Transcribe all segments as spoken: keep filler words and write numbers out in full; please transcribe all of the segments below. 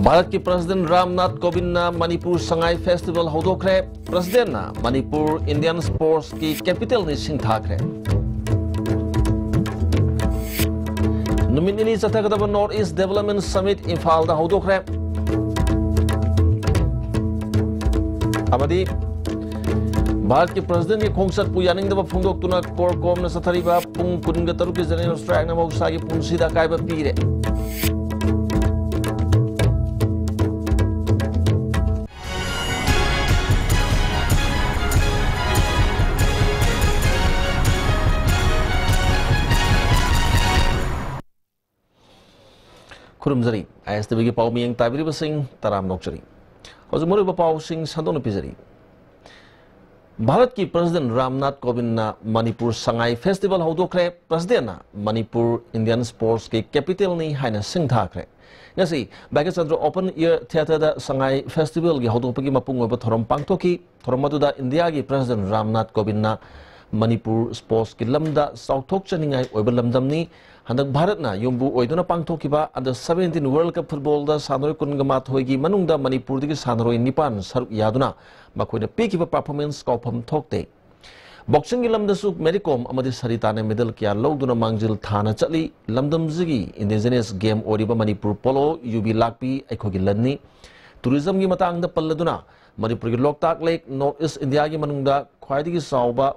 ꯚꯥꯔꯠꯀꯤ president Ramnath ꯀꯣꯕꯤꯟꯗꯅ Manipur Sangai festival ꯍꯧꯗꯣꯛꯈ꯭ꯔꯦ꯫ ꯄ꯭ꯔꯁꯤꯗꯦꯟꯅ Manipur Indian ꯁ꯭ꯄꯣꯔꯠꯁꯀꯤ ꯀꯦꯄꯤꯇꯦꯜꯅꯤ ꯁꯤꯡꯊꯥꯈ꯭ꯔꯦ꯫ ꯅꯨꯃꯤꯠ ꯅꯤꯅꯤ ꯆꯠꯊꯒꯗꯕ ꯅꯣꯔꯠ ꯏꯁ ꯗꯦꯕꯂꯞꯃꯦꯟ ꯁꯃꯤꯠ ꯏꯝꯐꯥꯜꯗ ꯍꯧꯗꯣꯛꯈ꯭ꯔꯦ꯫ ꯑꯃꯗꯤ ꯚꯥꯔꯠꯀꯤ ꯄ꯭ꯔꯁꯤꯗꯦꯟꯒꯤ ꯈꯣꯡꯆꯠꯄꯨ ꯌꯥꯅꯤꯡꯗꯕ ꯐꯣꯡꯗꯣꯛꯇꯨꯅ ꯀꯣꯔ ꯀꯣꯝꯅ ꯆꯠꯊꯔꯤꯕ ꯄꯨꯡ ꯀꯨꯟꯒ ꯇꯔꯨꯛꯀꯤ ꯖꯦꯅꯔꯦꯜ ꯁ꯭ꯇ꯭ꯔꯥꯏꯛꯅ ꯃꯍꯧꯁꯥꯒꯤ ꯄꯨꯟꯁꯤꯗ ꯑꯀꯥꯏꯕ ꯄꯤꯔꯦ꯫ ꯈꯨꯔꯨꯝꯖꯔꯤ꯫ ꯑꯥꯏ ꯑꯦꯁ ꯇꯤ ꯚꯤꯒꯤ ꯄꯥꯎ ꯃꯤꯠꯌꯦꯡ ꯇꯥꯕꯤꯔꯤꯕꯁꯤꯡ ꯇꯔꯥꯝꯅ ꯑꯣꯛꯆꯔꯤ꯫ ꯍꯧꯖꯤꯛ ꯃꯔꯨꯑꯣꯏꯕ ꯄꯥꯎꯁꯤꯡ ꯁꯟꯗꯣꯛꯅ ꯄꯤꯖꯔꯤ꯫ ꯚꯥꯔꯠꯀꯤ president Ramnath ꯀꯣꯕꯤꯟꯗꯅ Manipur Sangai festival ꯍꯧꯗꯣꯛꯈ꯭ꯔꯦ꯫ ꯄ꯭ꯔꯁꯤꯗꯦꯟꯅ Manipur Indian ꯁ꯭ꯄꯣꯔꯠꯁꯀꯤ ꯀꯦꯄꯤꯇꯦꯜꯅꯤ ꯍꯥꯏꯅ ꯁꯤꯡꯊꯥꯈ꯭ꯔꯦ꯫ ꯉꯁꯤ ꯚꯥꯒ꯭ꯌꯆꯟꯗ꯭ꯔ ꯑꯣꯄꯟ ꯑꯦꯌꯔ ꯊꯤꯌꯦꯇꯔꯗ ꯁꯉꯥꯏ ꯐꯦꯁꯇꯤꯚꯦꯜꯒꯤ ꯍꯧꯗꯣꯛꯄꯒꯤ ꯃꯄꯨꯡ ꯑꯣꯏꯕ ꯊꯧꯔꯝ ꯄꯥꯡꯊꯣꯛꯈꯤ꯫ ꯊꯧꯔꯝ ꯑꯗꯨꯗ ꯏꯟꯗꯤꯌꯥꯒꯤ ꯄ꯭ꯔꯁꯤꯗꯦꯟ ꯔꯥꯝꯅꯥꯊ ꯀꯣꯕꯤꯟꯗꯅ ꯃꯅꯤꯄꯨꯔ ꯁ꯭ꯄꯣꯔꯠꯁꯀꯤ ꯂꯝꯗ ꯆꯥꯎꯊꯣꯛꯆꯅꯤꯡꯉꯥꯏ ꯑꯣꯏꯕ ꯂꯝꯗꯝꯅꯤ꯫ ꯍꯟꯗꯛ ꯚꯥꯔꯠꯅ ꯌꯨꯝꯕꯨ ꯑꯣꯏꯗꯨꯅ ꯄꯥꯡꯊꯣꯛꯈꯤꯕ ꯑꯟꯗꯔ ꯁꯚꯦꯟꯇꯤꯟ ꯋꯥꯔꯜꯗ ꯀꯞ ꯐꯨꯠꯕꯣꯜꯗ ꯁꯥꯟꯅꯔꯣꯏ ꯀꯨꯟꯒ ꯃꯥꯊꯣꯏꯒꯤ ꯃꯅꯨꯡꯗ ꯃꯅꯤꯄꯨꯔꯗꯒꯤ ꯁꯥꯟꯅꯔꯣꯏ ꯅꯤꯄꯥꯟ ꯁꯔꯨꯛ ꯌꯥꯗꯨꯅ ꯃꯈꯣꯏꯅ ꯄꯤꯈꯤꯕ ꯄꯔꯐꯣꯔꯃꯦꯟꯁ ꯀꯥꯎꯐꯝ ꯊꯣꯛꯇꯦ꯫ ꯕꯣꯛꯁꯤꯡꯒꯤ ꯂꯝꯗꯁꯨ ꯃꯦꯔꯤ ꯀꯣꯝ ꯑꯃꯗꯤ ꯁꯔꯤꯇꯥꯅ ꯃꯦꯗꯜ ꯀꯌꯥ ꯂꯧꯗꯨꯅ ꯃꯥꯡꯖꯤꯜ ꯊꯥꯅ ꯆꯠꯂꯤ꯫ ꯂꯝꯗꯝꯁꯤꯒꯤ ꯏꯟꯗꯤꯖꯤꯅꯁ ꯒꯦꯝ ꯑꯣꯏꯔꯤꯕ ꯃꯅꯤꯄꯨꯔ ꯄꯣꯂꯣ, ꯌꯨꯕꯤ ꯂꯥꯛꯄꯤ, ꯑꯩꯈꯣꯏꯒꯤ ꯂꯟꯅꯤ꯫ ꯇꯨꯔꯤꯖꯝꯒꯤ ꯃꯇꯥꯡꯗ ꯄꯜꯂꯗꯨꯅ, ꯃꯅꯤꯄꯨꯔꯒꯤ ꯂꯣꯛꯇꯥꯛ ꯂꯦꯛ ꯅꯣꯔꯠ ꯏꯁ ꯏꯟꯗꯤꯌꯥꯒꯤ ꯃꯅꯨꯡꯗ ꯈ꯭ꯋꯥꯏꯗꯒꯤ ꯆꯥꯎꯕ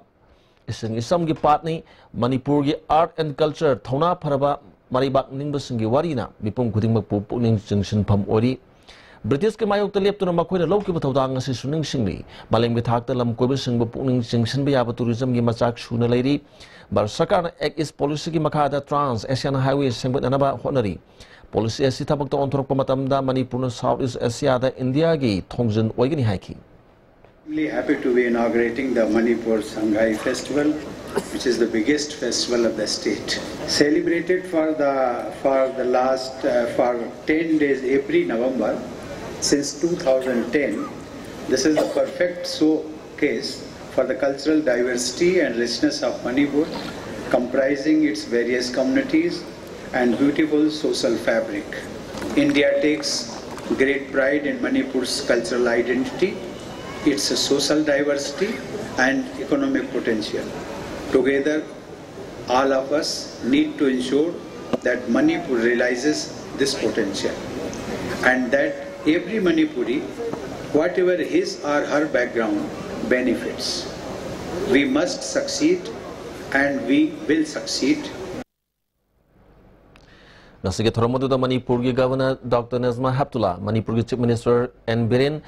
ꯏꯁꯤꯡ ꯏꯆꯝꯒꯤ ꯄꯥꯠꯅꯤ꯫ ꯃꯅꯤꯄꯨꯔꯒꯤ ꯑꯥꯔꯠ ꯑꯦꯟ ꯀꯜꯆꯔ ꯊꯧꯅꯥ ꯐꯔꯕ ꯃꯔꯩꯕꯥꯛ ꯅꯤꯡꯕꯁꯤꯡꯒꯤ ꯋꯥꯔꯤꯅ ꯃꯤꯄꯨꯝ ꯈꯨꯗꯤꯡꯃꯛꯄꯨ ꯄꯨꯛꯅꯤꯡ ꯆꯤꯡꯁꯤꯟꯐꯝ ꯑꯣꯏꯔꯤ꯫ ꯕ꯭ꯔꯤꯇꯤꯁꯀꯤ ꯃꯥꯌꯣꯛꯇ ꯂꯦꯞꯇꯨꯅ ꯃꯈꯣꯏꯅ ꯂꯧꯈꯤꯕ ꯊꯧꯗꯥꯡ ꯑꯁꯤꯁꯨ ꯅꯤꯡꯁꯤꯡꯂꯤ꯫ ꯃꯥꯂꯦꯝꯒꯤ ꯊꯥꯛꯇ ꯂꯝ ꯀꯣꯏꯕꯁꯤꯡꯕꯨ ꯄꯨꯛꯅꯤꯡ ꯆꯤꯡꯁꯤꯟꯕ ꯌꯥꯕ ꯇꯨꯔꯤꯖꯝꯒꯤ ꯃꯆꯥꯛ ꯁꯨꯅ ꯂꯩꯔꯤ꯫ ꯚꯥꯔꯠ ꯁꯔꯀꯥꯔꯅ ꯑꯦꯛ ꯏꯁ ꯄꯣꯂꯤꯁꯤꯒꯤ ꯃꯈꯥꯗ ꯇ꯭ꯔꯥꯟꯁ ꯑꯦꯁꯤꯌꯥꯟ ꯍꯥꯏꯋꯦ ꯁꯦꯝꯒꯠꯅꯅꯕ ꯍꯣꯠꯅꯔꯤ꯫ ꯄꯣꯂꯤꯁꯤ ꯑꯁꯤ ꯊꯕꯛꯇ ꯑꯣꯟꯊꯣꯔꯛꯄ ꯃꯇꯝꯗ ꯃꯅꯤꯄꯨꯔꯅ ꯁꯥꯎꯠ ꯏꯁ ꯑꯦꯁꯤꯌꯥꯗ ꯏꯟꯗꯤꯌꯥꯒꯤ ꯊꯣꯡꯖꯤꯟ ꯑꯣꯏꯒꯅꯤ ꯍꯥꯏꯈꯤ꯫ Really happy to be inaugurating the Manipur Sangai Festival, which is the biggest festival of the state. Celebrated for the for the last uh, for ten days, April November, since two thousand ten. This is the perfect showcase for the cultural diversity and richness of Manipur, comprising its various communities and beautiful social fabric. India takes great pride in Manipur's cultural identity, its social diversity, and economic potential. Together, all of us need to ensure that Manipur realizes this potential and that every Manipuri, whatever his or her background, benefits. We must succeed and we will succeed. ꯉꯁꯤꯒꯤ ꯊꯧꯔꯝ ꯑꯗꯨꯗ ꯃꯅꯤꯄꯨꯔꯒꯤ governor doctor Najma Heptulla, ꯃꯅꯤꯄꯨꯔꯒꯤ chief minister N Biren,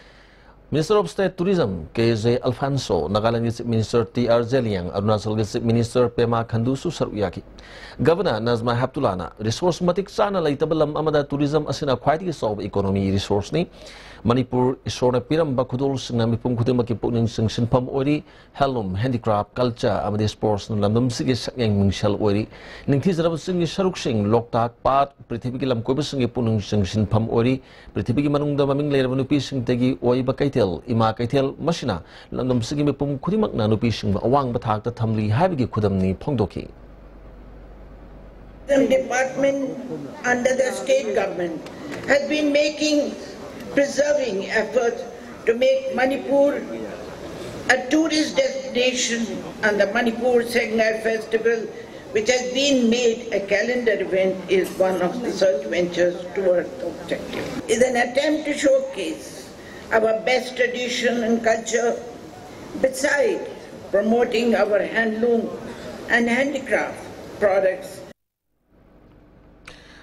minister of state tourism K J Alphons, ꯅꯥꯒꯥꯂꯦꯟꯒꯤ chief minister T R Zeliang, ꯑꯔꯨꯅꯥꯆꯜꯒꯤ chief minister Pema Khandu ꯁꯔꯨꯛ ꯌꯥꯈꯤ꯫ Governor Najma ꯍꯦꯞꯇꯨꯂꯥꯅ resources ꯃꯇꯤꯛ ꯆꯥꯅ ꯂꯩꯇꯕ ꯂꯝ ꯑꯃꯗ ꯇꯨꯔꯤꯖꯝ ꯑꯁꯤꯅ ꯈ꯭ꯋꯥꯏꯗꯒꯤ ꯆꯥꯎꯕ ꯏꯀꯣꯅꯣꯃꯤ ꯔꯤꯁꯣꯔꯁꯅꯤ꯫ ꯃꯅꯤꯄꯨꯔ ꯏꯁꯣꯔꯅ ꯄꯤꯔꯝꯕ ꯈꯨꯗꯣꯜꯁꯤꯡꯅ ꯃꯤꯄꯨꯝ ꯈꯨꯗꯤꯡꯃꯛꯀꯤ ꯄꯨꯛꯅꯤꯡ ꯆꯤꯡꯁꯤꯟꯐꯝ ꯑꯣꯏꯔꯤ꯫ ꯍꯦꯟꯂꯨꯝ, ꯍꯦꯟꯗꯤꯀ꯭ꯔꯥꯐ, ꯀꯜꯆꯔ ꯑꯃꯗꯤ ꯁ꯭ꯄꯣꯔꯠꯁꯅ ꯂꯝꯗꯝꯁꯤꯒꯤ ꯁꯛꯌꯦꯡ ꯃꯤꯡꯁꯦꯜ ꯑꯣꯏꯔꯤ꯫ ꯅꯤꯡꯊꯤꯖꯔꯕ ꯆꯤꯡꯒꯤ ꯁꯔꯨꯛꯁꯤꯡ, ꯂꯣꯛꯇꯥꯛ ꯄꯥꯠ, ꯄ꯭ꯔꯤꯊꯤꯕꯤꯒꯤ ꯂꯝꯀꯣꯏꯕꯁꯤꯡꯒꯤ ꯄꯨꯛꯅꯤꯡ ꯆꯤꯡꯁꯤꯟꯐꯝ ꯑꯣꯏꯔꯤ꯫ ꯄ꯭ꯔꯤꯊꯤꯕꯤꯒꯤ ꯃꯅꯨꯡꯗ ꯃꯃꯤꯡ ꯂꯩꯔꯕ ꯅꯨꯄꯤꯁꯤꯡꯗꯒꯤ ꯑꯣꯏꯕ ꯀꯩꯊꯦꯜ, ꯏꯃꯥ ꯀꯩꯊꯦꯜ, ꯃꯁꯤꯅ ꯂꯝꯗꯝꯁꯤꯒꯤ ꯃꯤꯄꯨꯝ ꯈꯨꯗꯤꯡꯃꯛꯅ ꯅꯨꯄꯤꯁꯤꯡꯕꯨ ꯑꯋꯥꯡꯕ ꯊꯥꯛꯇ ꯊꯝꯂꯤ ꯍꯥꯏꯕꯒꯤ ꯈꯨꯗꯝꯅꯤ ꯐꯣꯡꯗꯣꯛꯈꯤ꯫ Tourism department under the state government has been making preserving efforts to make Manipur a tourist destination, and the Manipur Sangai Festival, which has been made a calendar event, is one of the such ventures towards the objective. Is an attempt to showcase our best tradition and culture, beside promoting our handloom and handicraft products.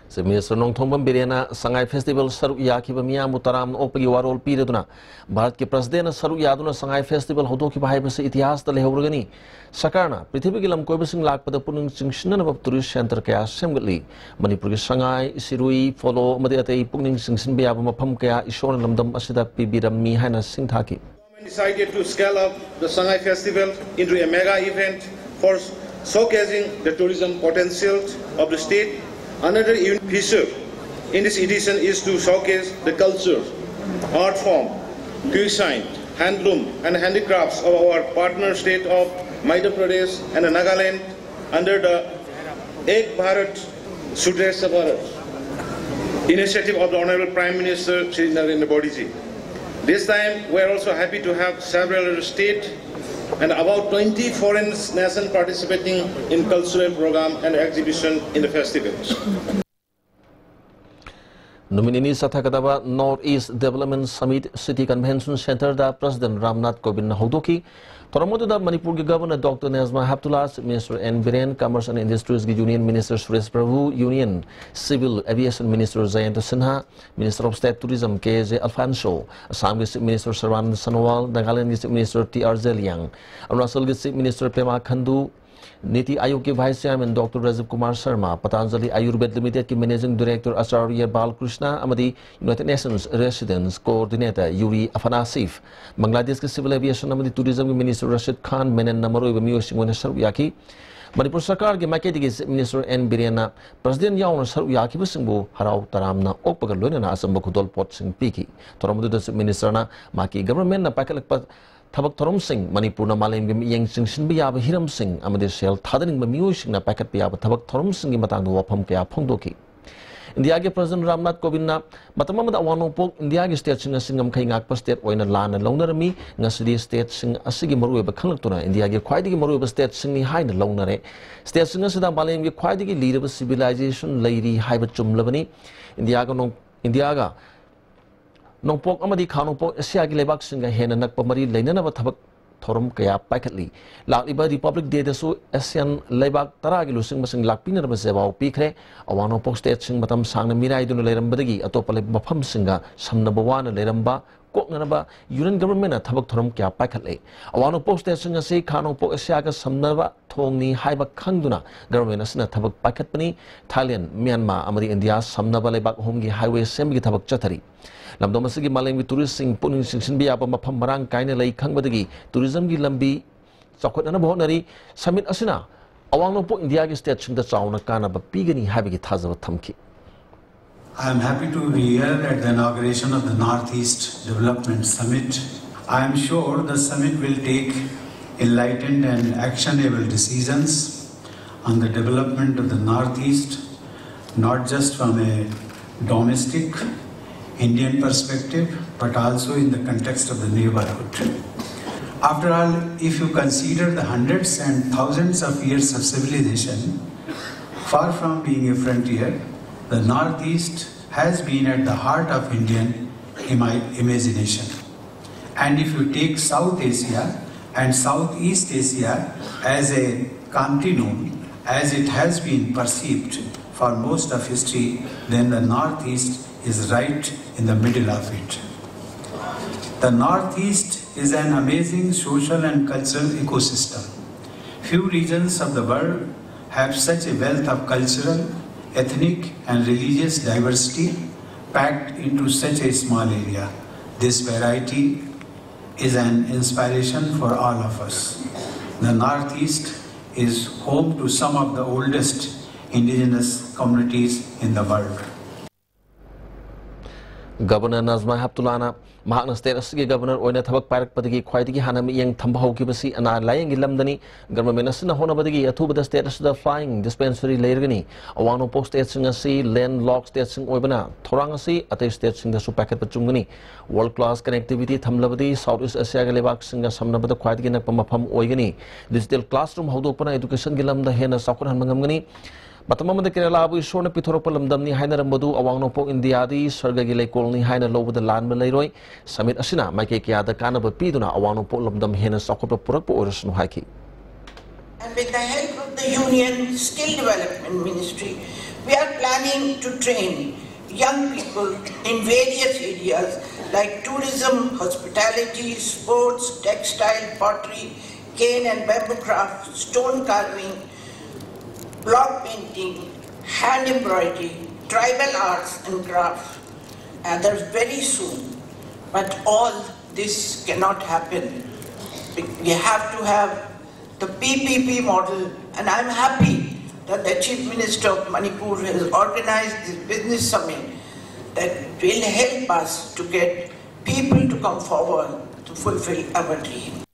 Chief minister Nongthombam ꯕꯤꯔꯦꯟꯅ Sangai festival ꯁꯔꯨꯛ ꯌꯥꯈꯤꯕ ꯃꯤꯌꯥꯝꯕꯨ ꯇꯔꯥꯝꯅ ꯑꯣꯛꯄꯒꯤ ꯋꯥꯔꯣꯜ ꯄꯤꯔꯗꯨꯅ ꯚꯥꯔꯠꯀꯤ ꯄ꯭ꯔꯁꯤꯗꯦꯟꯅ ꯁꯔꯨꯛ ꯌꯥꯗꯨꯅ ꯁꯉꯥꯏ festival ꯍꯧꯗꯣꯛꯈꯤꯕ ꯍꯥꯏꯕꯁꯤ ꯏꯇꯤꯍꯥꯁꯇ ꯂꯩꯍꯧꯔꯒꯅꯤ꯫ ꯁꯔꯀꯥꯔꯅ ꯄ꯭ꯔꯤꯊꯤꯕꯤꯒꯤ ꯂꯝꯀꯣꯏꯕꯁꯤꯡ ꯂꯥꯛꯄꯗ ꯄꯨꯛꯅꯤꯡ ꯆꯤꯡꯁꯤꯟꯅꯅꯕ ꯇꯨꯔꯤꯁ ꯁꯦꯟꯇꯔ ꯀꯌꯥ ꯁꯦꯝꯒꯠꯂꯤ꯫ ꯃꯅꯤꯄꯨꯔꯒꯤ ꯁꯉꯥꯏ, ꯁꯤꯔꯨꯏ, ꯐꯣꯂꯣ ꯑꯃꯗꯤ ꯑꯇꯩ ꯄꯨꯛꯅꯤꯡ ꯆꯤꯡꯁꯤꯟꯕ ꯌꯥꯕ ꯃꯐꯝ ꯀꯌꯥ ꯏꯁꯣꯔꯅ ꯂꯝꯗꯝ ꯑꯁꯤꯗ ꯄꯤꯕꯤꯔꯝꯃꯤ ꯍꯥꯏꯅ ꯁꯤꯡꯊꯥꯈꯤ꯫ Decided to scale up the Sangai Festival into a mega event for showcasing the tourism potential of the state. Another unique feature in this edition is to showcase the culture, art form, cuisine, handloom and handicrafts of our partner state of Madhya Pradesh and Nagaland under the Ek Bharat Shredhesha Bharat. Initiative of the Honorable Prime Minister Shri Narendra Modi ji. This time, we are also happy to have several state and about twenty foreign nations participating in cultural program and exhibition in the festivals. ꯅꯨꯃꯤꯠ ꯅꯤꯅꯤ ꯆꯠꯊꯒꯗꯕ North East Development Summit City Convention Centerꯗ President Ramnath ꯀꯣꯕꯤꯟꯗꯅ ꯍꯧꯗꯣꯛꯈꯤ꯫ ꯊꯧꯔꯝ ꯑꯗꯨꯗ ꯃꯅꯤꯄꯨꯔꯒꯤ Governor Doctor Najma Heptulla, Chief Minister N Biren, Commerce and Industries ꯒꯤ Union Minister Suresh Prabhu, Union Civil Aviation Minister Jayant Sinha, Minister of State Tourism K J Alphons, ꯑꯁꯥꯝꯒꯤ Chief Minister Sarbananda Sonowal, ꯅꯥꯒꯥꯂꯦꯟꯗꯒꯤ Chief Minister T R Zeliang, ꯑꯔꯨꯅꯥꯆꯜꯒꯤ Chief Minister Pema Khandu, NITI ꯑꯥꯌꯣꯒꯀꯤ Vice Chairman Doctor Rajiv Kumar Sharma, Patanjali Ayurveda ꯂꯤꯃꯤꯇꯦꯗꯀꯤ Managing Director ꯑꯆꯥꯔꯌ ꯕꯥꯂꯀ꯭ꯔꯤꯁꯅ ꯑꯃꯗꯤ United Nations Resident Coordinator ꯌꯨꯔꯤ ꯑꯐꯥꯅꯥꯁꯤꯐ, ꯕꯪꯒ꯭ꯂꯥꯗꯦꯁꯀꯤ Civil Aviation ꯑꯃꯗꯤ Tourismꯒꯤ Minister ꯔꯥꯁꯤꯗ ꯈꯥꯟ ꯃꯦꯅꯟꯅ ꯃꯔꯨꯑꯣꯏꯕ ꯃꯤꯑꯣꯏꯁꯤꯡ ꯑꯣꯏꯅ ꯁꯔꯨꯛ ꯌꯥꯈꯤ꯫ ꯃꯅꯤꯄꯨꯔ ꯁꯔꯀꯥꯔꯒꯤ ꯃꯥꯏꯀꯩꯗꯒꯤ Chief Minister ꯑꯦꯟ ꯕꯤꯔꯦꯟꯅ President ꯌꯥꯎꯅ ꯁꯔꯨꯛ ꯌꯥꯈꯤꯕꯁꯤꯡꯕꯨ ꯍꯔꯥꯎ ꯇꯔꯥꯝꯅ ꯑꯣꯛꯄꯒ ꯂꯣꯏꯅꯅ ꯑꯆꯝꯕ ꯈꯨꯗꯣꯜꯄꯣꯠꯁꯤꯡ ꯄꯤꯈꯤ꯫ ꯊꯧꯔꯝ ꯑꯗꯨꯗ Chief Ministerꯅ ꯃꯍꯥꯛꯀꯤ Governmentꯅ ꯄꯥꯏꯈꯠꯂꯛꯄ ꯊꯕꯛ ꯊꯧꯔꯝꯁꯤꯡ, ꯃꯅꯤꯄꯨꯔꯅ ꯃꯥꯂꯦꯝꯒꯤ ꯃꯤꯠꯌꯦꯡ ꯆꯤꯡꯁꯤꯟꯕ ꯌꯥꯕ ꯍꯤꯔꯝꯁꯤꯡ ꯑꯃꯗꯤ ꯁꯦꯜ ꯊꯥꯗꯅꯤꯡꯕ ꯃꯤꯑꯣꯏꯁꯤꯡꯅ ꯄꯥꯏꯈꯠꯄ ꯌꯥꯕ ꯊꯕꯛ ꯊꯧꯔꯝꯁꯤꯡꯒꯤ ꯃꯇꯥꯡꯗ ꯋꯥꯐꯝ ꯀꯌꯥ ꯐꯣꯡꯗꯣꯛꯈꯤ꯫ ꯏꯟꯗꯤꯌꯥꯒꯤ President ꯔꯥꯝꯅꯥꯊ ꯀꯣꯕꯤꯟꯗꯅ ꯃꯇꯝ ꯑꯃꯗ ꯑꯋꯥꯡ ꯅꯣꯡꯄꯣꯛ ꯏꯟꯗꯤꯌꯥꯒꯤ stateꯁꯤꯡ ꯑꯁꯤ ꯉꯝꯈꯩ ꯉꯥꯛꯄ state ꯑꯣꯏꯅ ꯂꯥꯟꯅ ꯂꯧꯅꯔꯝꯃꯤ꯫ ꯉꯁꯤꯗꯤ stateꯁꯤꯡ ꯑꯁꯤꯒꯤ ꯃꯔꯨꯑꯣꯏꯕ ꯈꯪꯂꯛꯇꯨꯅ ꯏꯟꯗꯤꯌꯥꯒꯤ ꯈ꯭ꯋꯥꯏꯗꯒꯤ ꯃꯔꯨꯑꯣꯏꯕ stateꯁꯤꯡꯅꯤ ꯍꯥꯏꯅ ꯂꯧꯅꯔꯦ꯫ Stateꯁꯤꯡ ꯑꯁꯤꯗ ꯃꯥꯂꯦꯝꯒꯤ ꯈ꯭ꯋꯥꯏꯗꯒꯤ ꯂꯤꯔꯕ civilization ꯂꯩꯔꯤ ꯍꯥꯏꯕ ꯆꯨꯝꯂꯕꯅꯤ꯫ ꯏꯟꯗꯤꯌꯥꯒ ꯅꯣꯡ-, ꯏꯟꯗꯤꯌꯥꯒ ꯅꯣꯡꯄꯣꯛ ꯑꯃꯗꯤ ꯈꯥ ꯅꯣꯡꯄꯣꯛ ꯑꯦꯁꯤꯌꯥꯒꯤ ꯂꯩꯕꯥꯛꯁꯤꯡꯒ ꯍꯦꯟꯅ ꯅꯛꯄ ꯃꯔꯤ ꯂꯩꯅꯅꯕ ꯊꯕꯛ ꯊꯧꯔꯝ ꯀꯌꯥ ꯄꯥꯏꯈꯠꯂꯤ꯫ ꯂꯥꯛꯂꯤꯕ Republic Dayꯗꯁꯨ ASEAN ꯂꯩꯕꯥꯛ ꯇꯔꯥꯒꯤ ꯂꯨꯆꯤꯡꯕꯁꯤꯡ ꯂꯥꯛꯄꯤꯅꯅꯕ ꯖꯦꯕꯥꯎ ꯄꯤꯈ꯭ꯔꯦ꯫ ꯑꯋꯥꯡ ꯅꯣꯡꯄꯣꯛ stateꯁꯤꯡ ꯃꯇꯝ ꯁꯥꯡꯅ ꯃꯤꯔꯥꯏꯗꯨꯅ ꯂꯩꯔꯝꯕꯗꯒꯤ ꯑꯇꯣꯞꯄ ꯂꯩ-, ꯃꯐꯝꯁꯤꯡꯒ ꯁꯝꯅꯕ ꯋꯥꯅ ꯂꯩꯔꯝꯕ ꯀꯣꯛꯅꯅꯕ Union Governmentꯅ ꯊꯕꯛ ꯊꯧꯔꯝ ꯀꯌꯥ ꯄꯥꯏꯈꯠꯂꯦ꯫ ꯑꯋꯥꯡ ꯅꯣꯡꯄꯣꯛ stateꯁꯤꯡ ꯑꯁꯤ ꯈꯥ ꯅꯣꯡꯄꯣꯛ ꯑꯦꯁꯤꯌꯥꯒ ꯁꯝꯅꯕ ꯊꯣꯡꯅꯤ ꯍꯥꯏꯕ ꯈꯪꯗꯨꯅ Government ꯑꯁꯤꯅ ꯊꯕꯛ ꯄꯥꯏꯈꯠꯄꯅꯤ꯫ ꯊꯥꯏꯂꯦꯟ, ꯃ꯭ꯌꯥꯟꯃꯥꯔ ꯑꯃꯗꯤ ꯏꯟꯗꯤꯌꯥ ꯁꯝꯅꯕ ꯂꯩꯕꯥꯛ ꯑꯍꯨꯝꯒꯤ highway ꯁꯦꯝꯕꯒꯤ ꯊꯕꯛ ꯆꯠꯊꯔꯤ꯫ ꯂꯝꯗꯝ ꯑꯁꯤꯒꯤ ꯃꯥꯂꯦꯝꯒꯤ touristꯁꯤꯡ ꯄꯨꯛꯅꯤꯡ ꯆꯤꯡꯁꯤꯟꯕ ꯌꯥꯕ ꯃꯐꯝ ꯃꯔꯥꯡ ꯀꯥꯏꯅ ꯂꯩ ꯈꯪꯕꯗꯒꯤ tourismꯒꯤ ꯂꯝꯕꯤ ꯆꯥꯎꯈꯠꯅꯅꯕ ꯍꯣꯠꯅꯔꯤ꯫ Summit ꯑꯁꯤꯅ ꯑꯋꯥꯡ ꯅꯣꯡꯄꯣꯛ ꯏꯟꯗꯤꯌꯥꯒꯤ stateꯁꯤꯡꯗ ꯆꯥꯎꯅ ꯀꯥꯟꯅꯕ ꯄꯤꯒꯅꯤ ꯍꯥꯏꯕꯒꯤ ꯊꯥꯖꯕ ꯊꯝꯈꯤ꯫ I am happy to be here at the inauguration of the Northeast Development Summit. I am sure the summit will take enlightened and actionable decisions on the development of the Northeast, not just from a domestic Indian perspective, but also in the context of the neighborhood. After all, if you consider the hundreds and thousands of years of civilization, far from being a frontier, the Northeast has been at the heart of Indian ima- imagination. And if you take South Asia and Southeast Asia as a continuum, as it has been perceived for most of history, then the Northeast is right in the middle of it. The Northeast is an amazing social and cultural ecosystem. Few regions of the world have such a wealth of cultural, ethnic, and religious diversity packed into such a small area. This variety is an inspiration for all of us. The Northeast is home to some of the oldest indigenous communities in the world. Governor Najma ꯍꯦꯞꯇꯨꯂꯥꯅ ꯃꯍꯥꯛꯅ state ꯑꯁꯤꯒꯤ governor ꯑꯣꯏꯅ ꯊꯕꯛ ꯄꯥꯏꯔꯛꯄꯗꯒꯤ ꯈ꯭ꯋꯥꯏꯗꯒꯤ ꯍꯥꯟꯅ ꯃꯤꯠꯌꯦꯡ ꯊꯝꯕ ꯍꯧꯈꯤꯕꯁꯤ ꯑꯅꯥ ꯂꯥꯌꯦꯡꯒꯤ ꯂꯝꯗꯅꯤ꯫ ꯒꯕꯔꯅꯃꯦꯟꯠ ꯑꯁꯤꯅ ꯍꯣꯠꯅꯕꯗꯒꯤ ꯑꯊꯨꯕꯗ ꯁ꯭ꯇꯦꯠ ꯑꯁꯤꯗ ꯐ꯭ꯂꯥꯏꯌꯤꯡ ꯗꯤꯁꯄꯦꯟꯁꯔꯤ ꯂꯩꯔꯒꯅꯤ꯫ ꯑꯋꯥꯡ ꯅꯣꯡꯄꯣꯛ ꯁ꯭ꯇꯦꯠꯁꯤꯡ ꯑꯁꯤ ꯂꯦꯟ ꯂꯣꯛ ꯁ꯭ꯇꯦꯠꯁꯤꯡ ꯑꯣꯏꯕꯅ ꯊꯧꯔꯥꯡ ꯑꯁꯤ ꯑꯇꯩ ꯁ꯭ꯇꯦꯠꯁꯤꯡꯗꯁꯨ ꯄꯥꯏꯈꯠꯄ ꯆꯨꯝꯒꯅꯤ꯫ ꯋꯥꯔꯜꯗ ꯀ꯭ꯂꯥꯁ ꯀꯅꯦꯛꯇꯤꯚꯤꯇꯤ ꯊꯝꯂꯕꯗꯤ ꯁꯥꯎꯠ ꯏꯁ ꯑꯦꯁꯤꯌꯥꯒꯤ ꯂꯩꯕꯥꯛꯁꯤꯡꯒ ꯁꯝꯅꯕꯗ ꯈ꯭ꯋꯥꯏꯗꯒꯤ ꯅꯛꯄ ꯃꯐꯝ ꯑꯣꯏꯒꯅꯤ꯫ ꯗꯤꯖꯤꯇꯦꯜ ꯀ꯭ꯂꯥꯁꯔꯨꯝ ꯍꯧꯗꯣꯛꯄꯅ ꯑꯦꯗꯨꯀꯦꯁꯟꯒꯤ ꯂꯝꯗ ꯍꯦꯟꯅ ꯆꯥꯎꯈꯠꯍꯟꯕ ꯉꯝꯒꯅꯤ꯫ ꯃꯇꯝ ꯑꯃꯗ ꯀꯦꯔꯂꯥꯕꯨ ꯏꯁꯣꯔꯅ ꯄꯤꯊꯣꯔꯛꯄ ꯂꯝꯗꯝꯅꯤ ꯍꯥꯏꯅꯔꯝꯕꯗꯨ ꯑꯋꯥꯡ ꯅꯣꯡꯄꯣꯛ ꯏꯟꯗꯤꯌꯥꯗꯤ ꯁꯔꯒꯒꯤ ꯂꯩꯀꯣꯜꯅꯤ ꯍꯥꯏꯅ ꯂꯧꯕꯗ ꯂꯥꯟꯕ ꯂꯩꯔꯣꯏ꯫ ꯁꯃꯤꯠ ꯑꯁꯤꯅ ꯃꯥꯏꯀꯩ ꯀꯌꯥꯗ ꯀꯥꯟꯅꯕ ꯄꯤꯗꯨꯅ ꯑꯋꯥꯡ ꯅꯣꯡꯄꯣꯛ ꯂꯝꯗꯝ ꯍꯦꯟꯅ ꯆꯥꯎꯈꯠꯄ ꯄꯨꯔꯛꯄ ꯑꯣꯏꯔꯁꯅꯨ ꯍꯥꯏꯈꯤ꯫ And with the help of the Union Skill Development Ministry, we are planning to train young people in various areas like tourism, hospitality, sports, textile, pottery, cane and bamboo craft, stone carving, block painting, hand embroidery, tribal arts and crafts, and that's very soon. But all this cannot happen. We have to have the P P P model, and I'm happy that the Chief Minister of Manipur has organized this business summit that will help us to get people to come forward to fulfill our dream.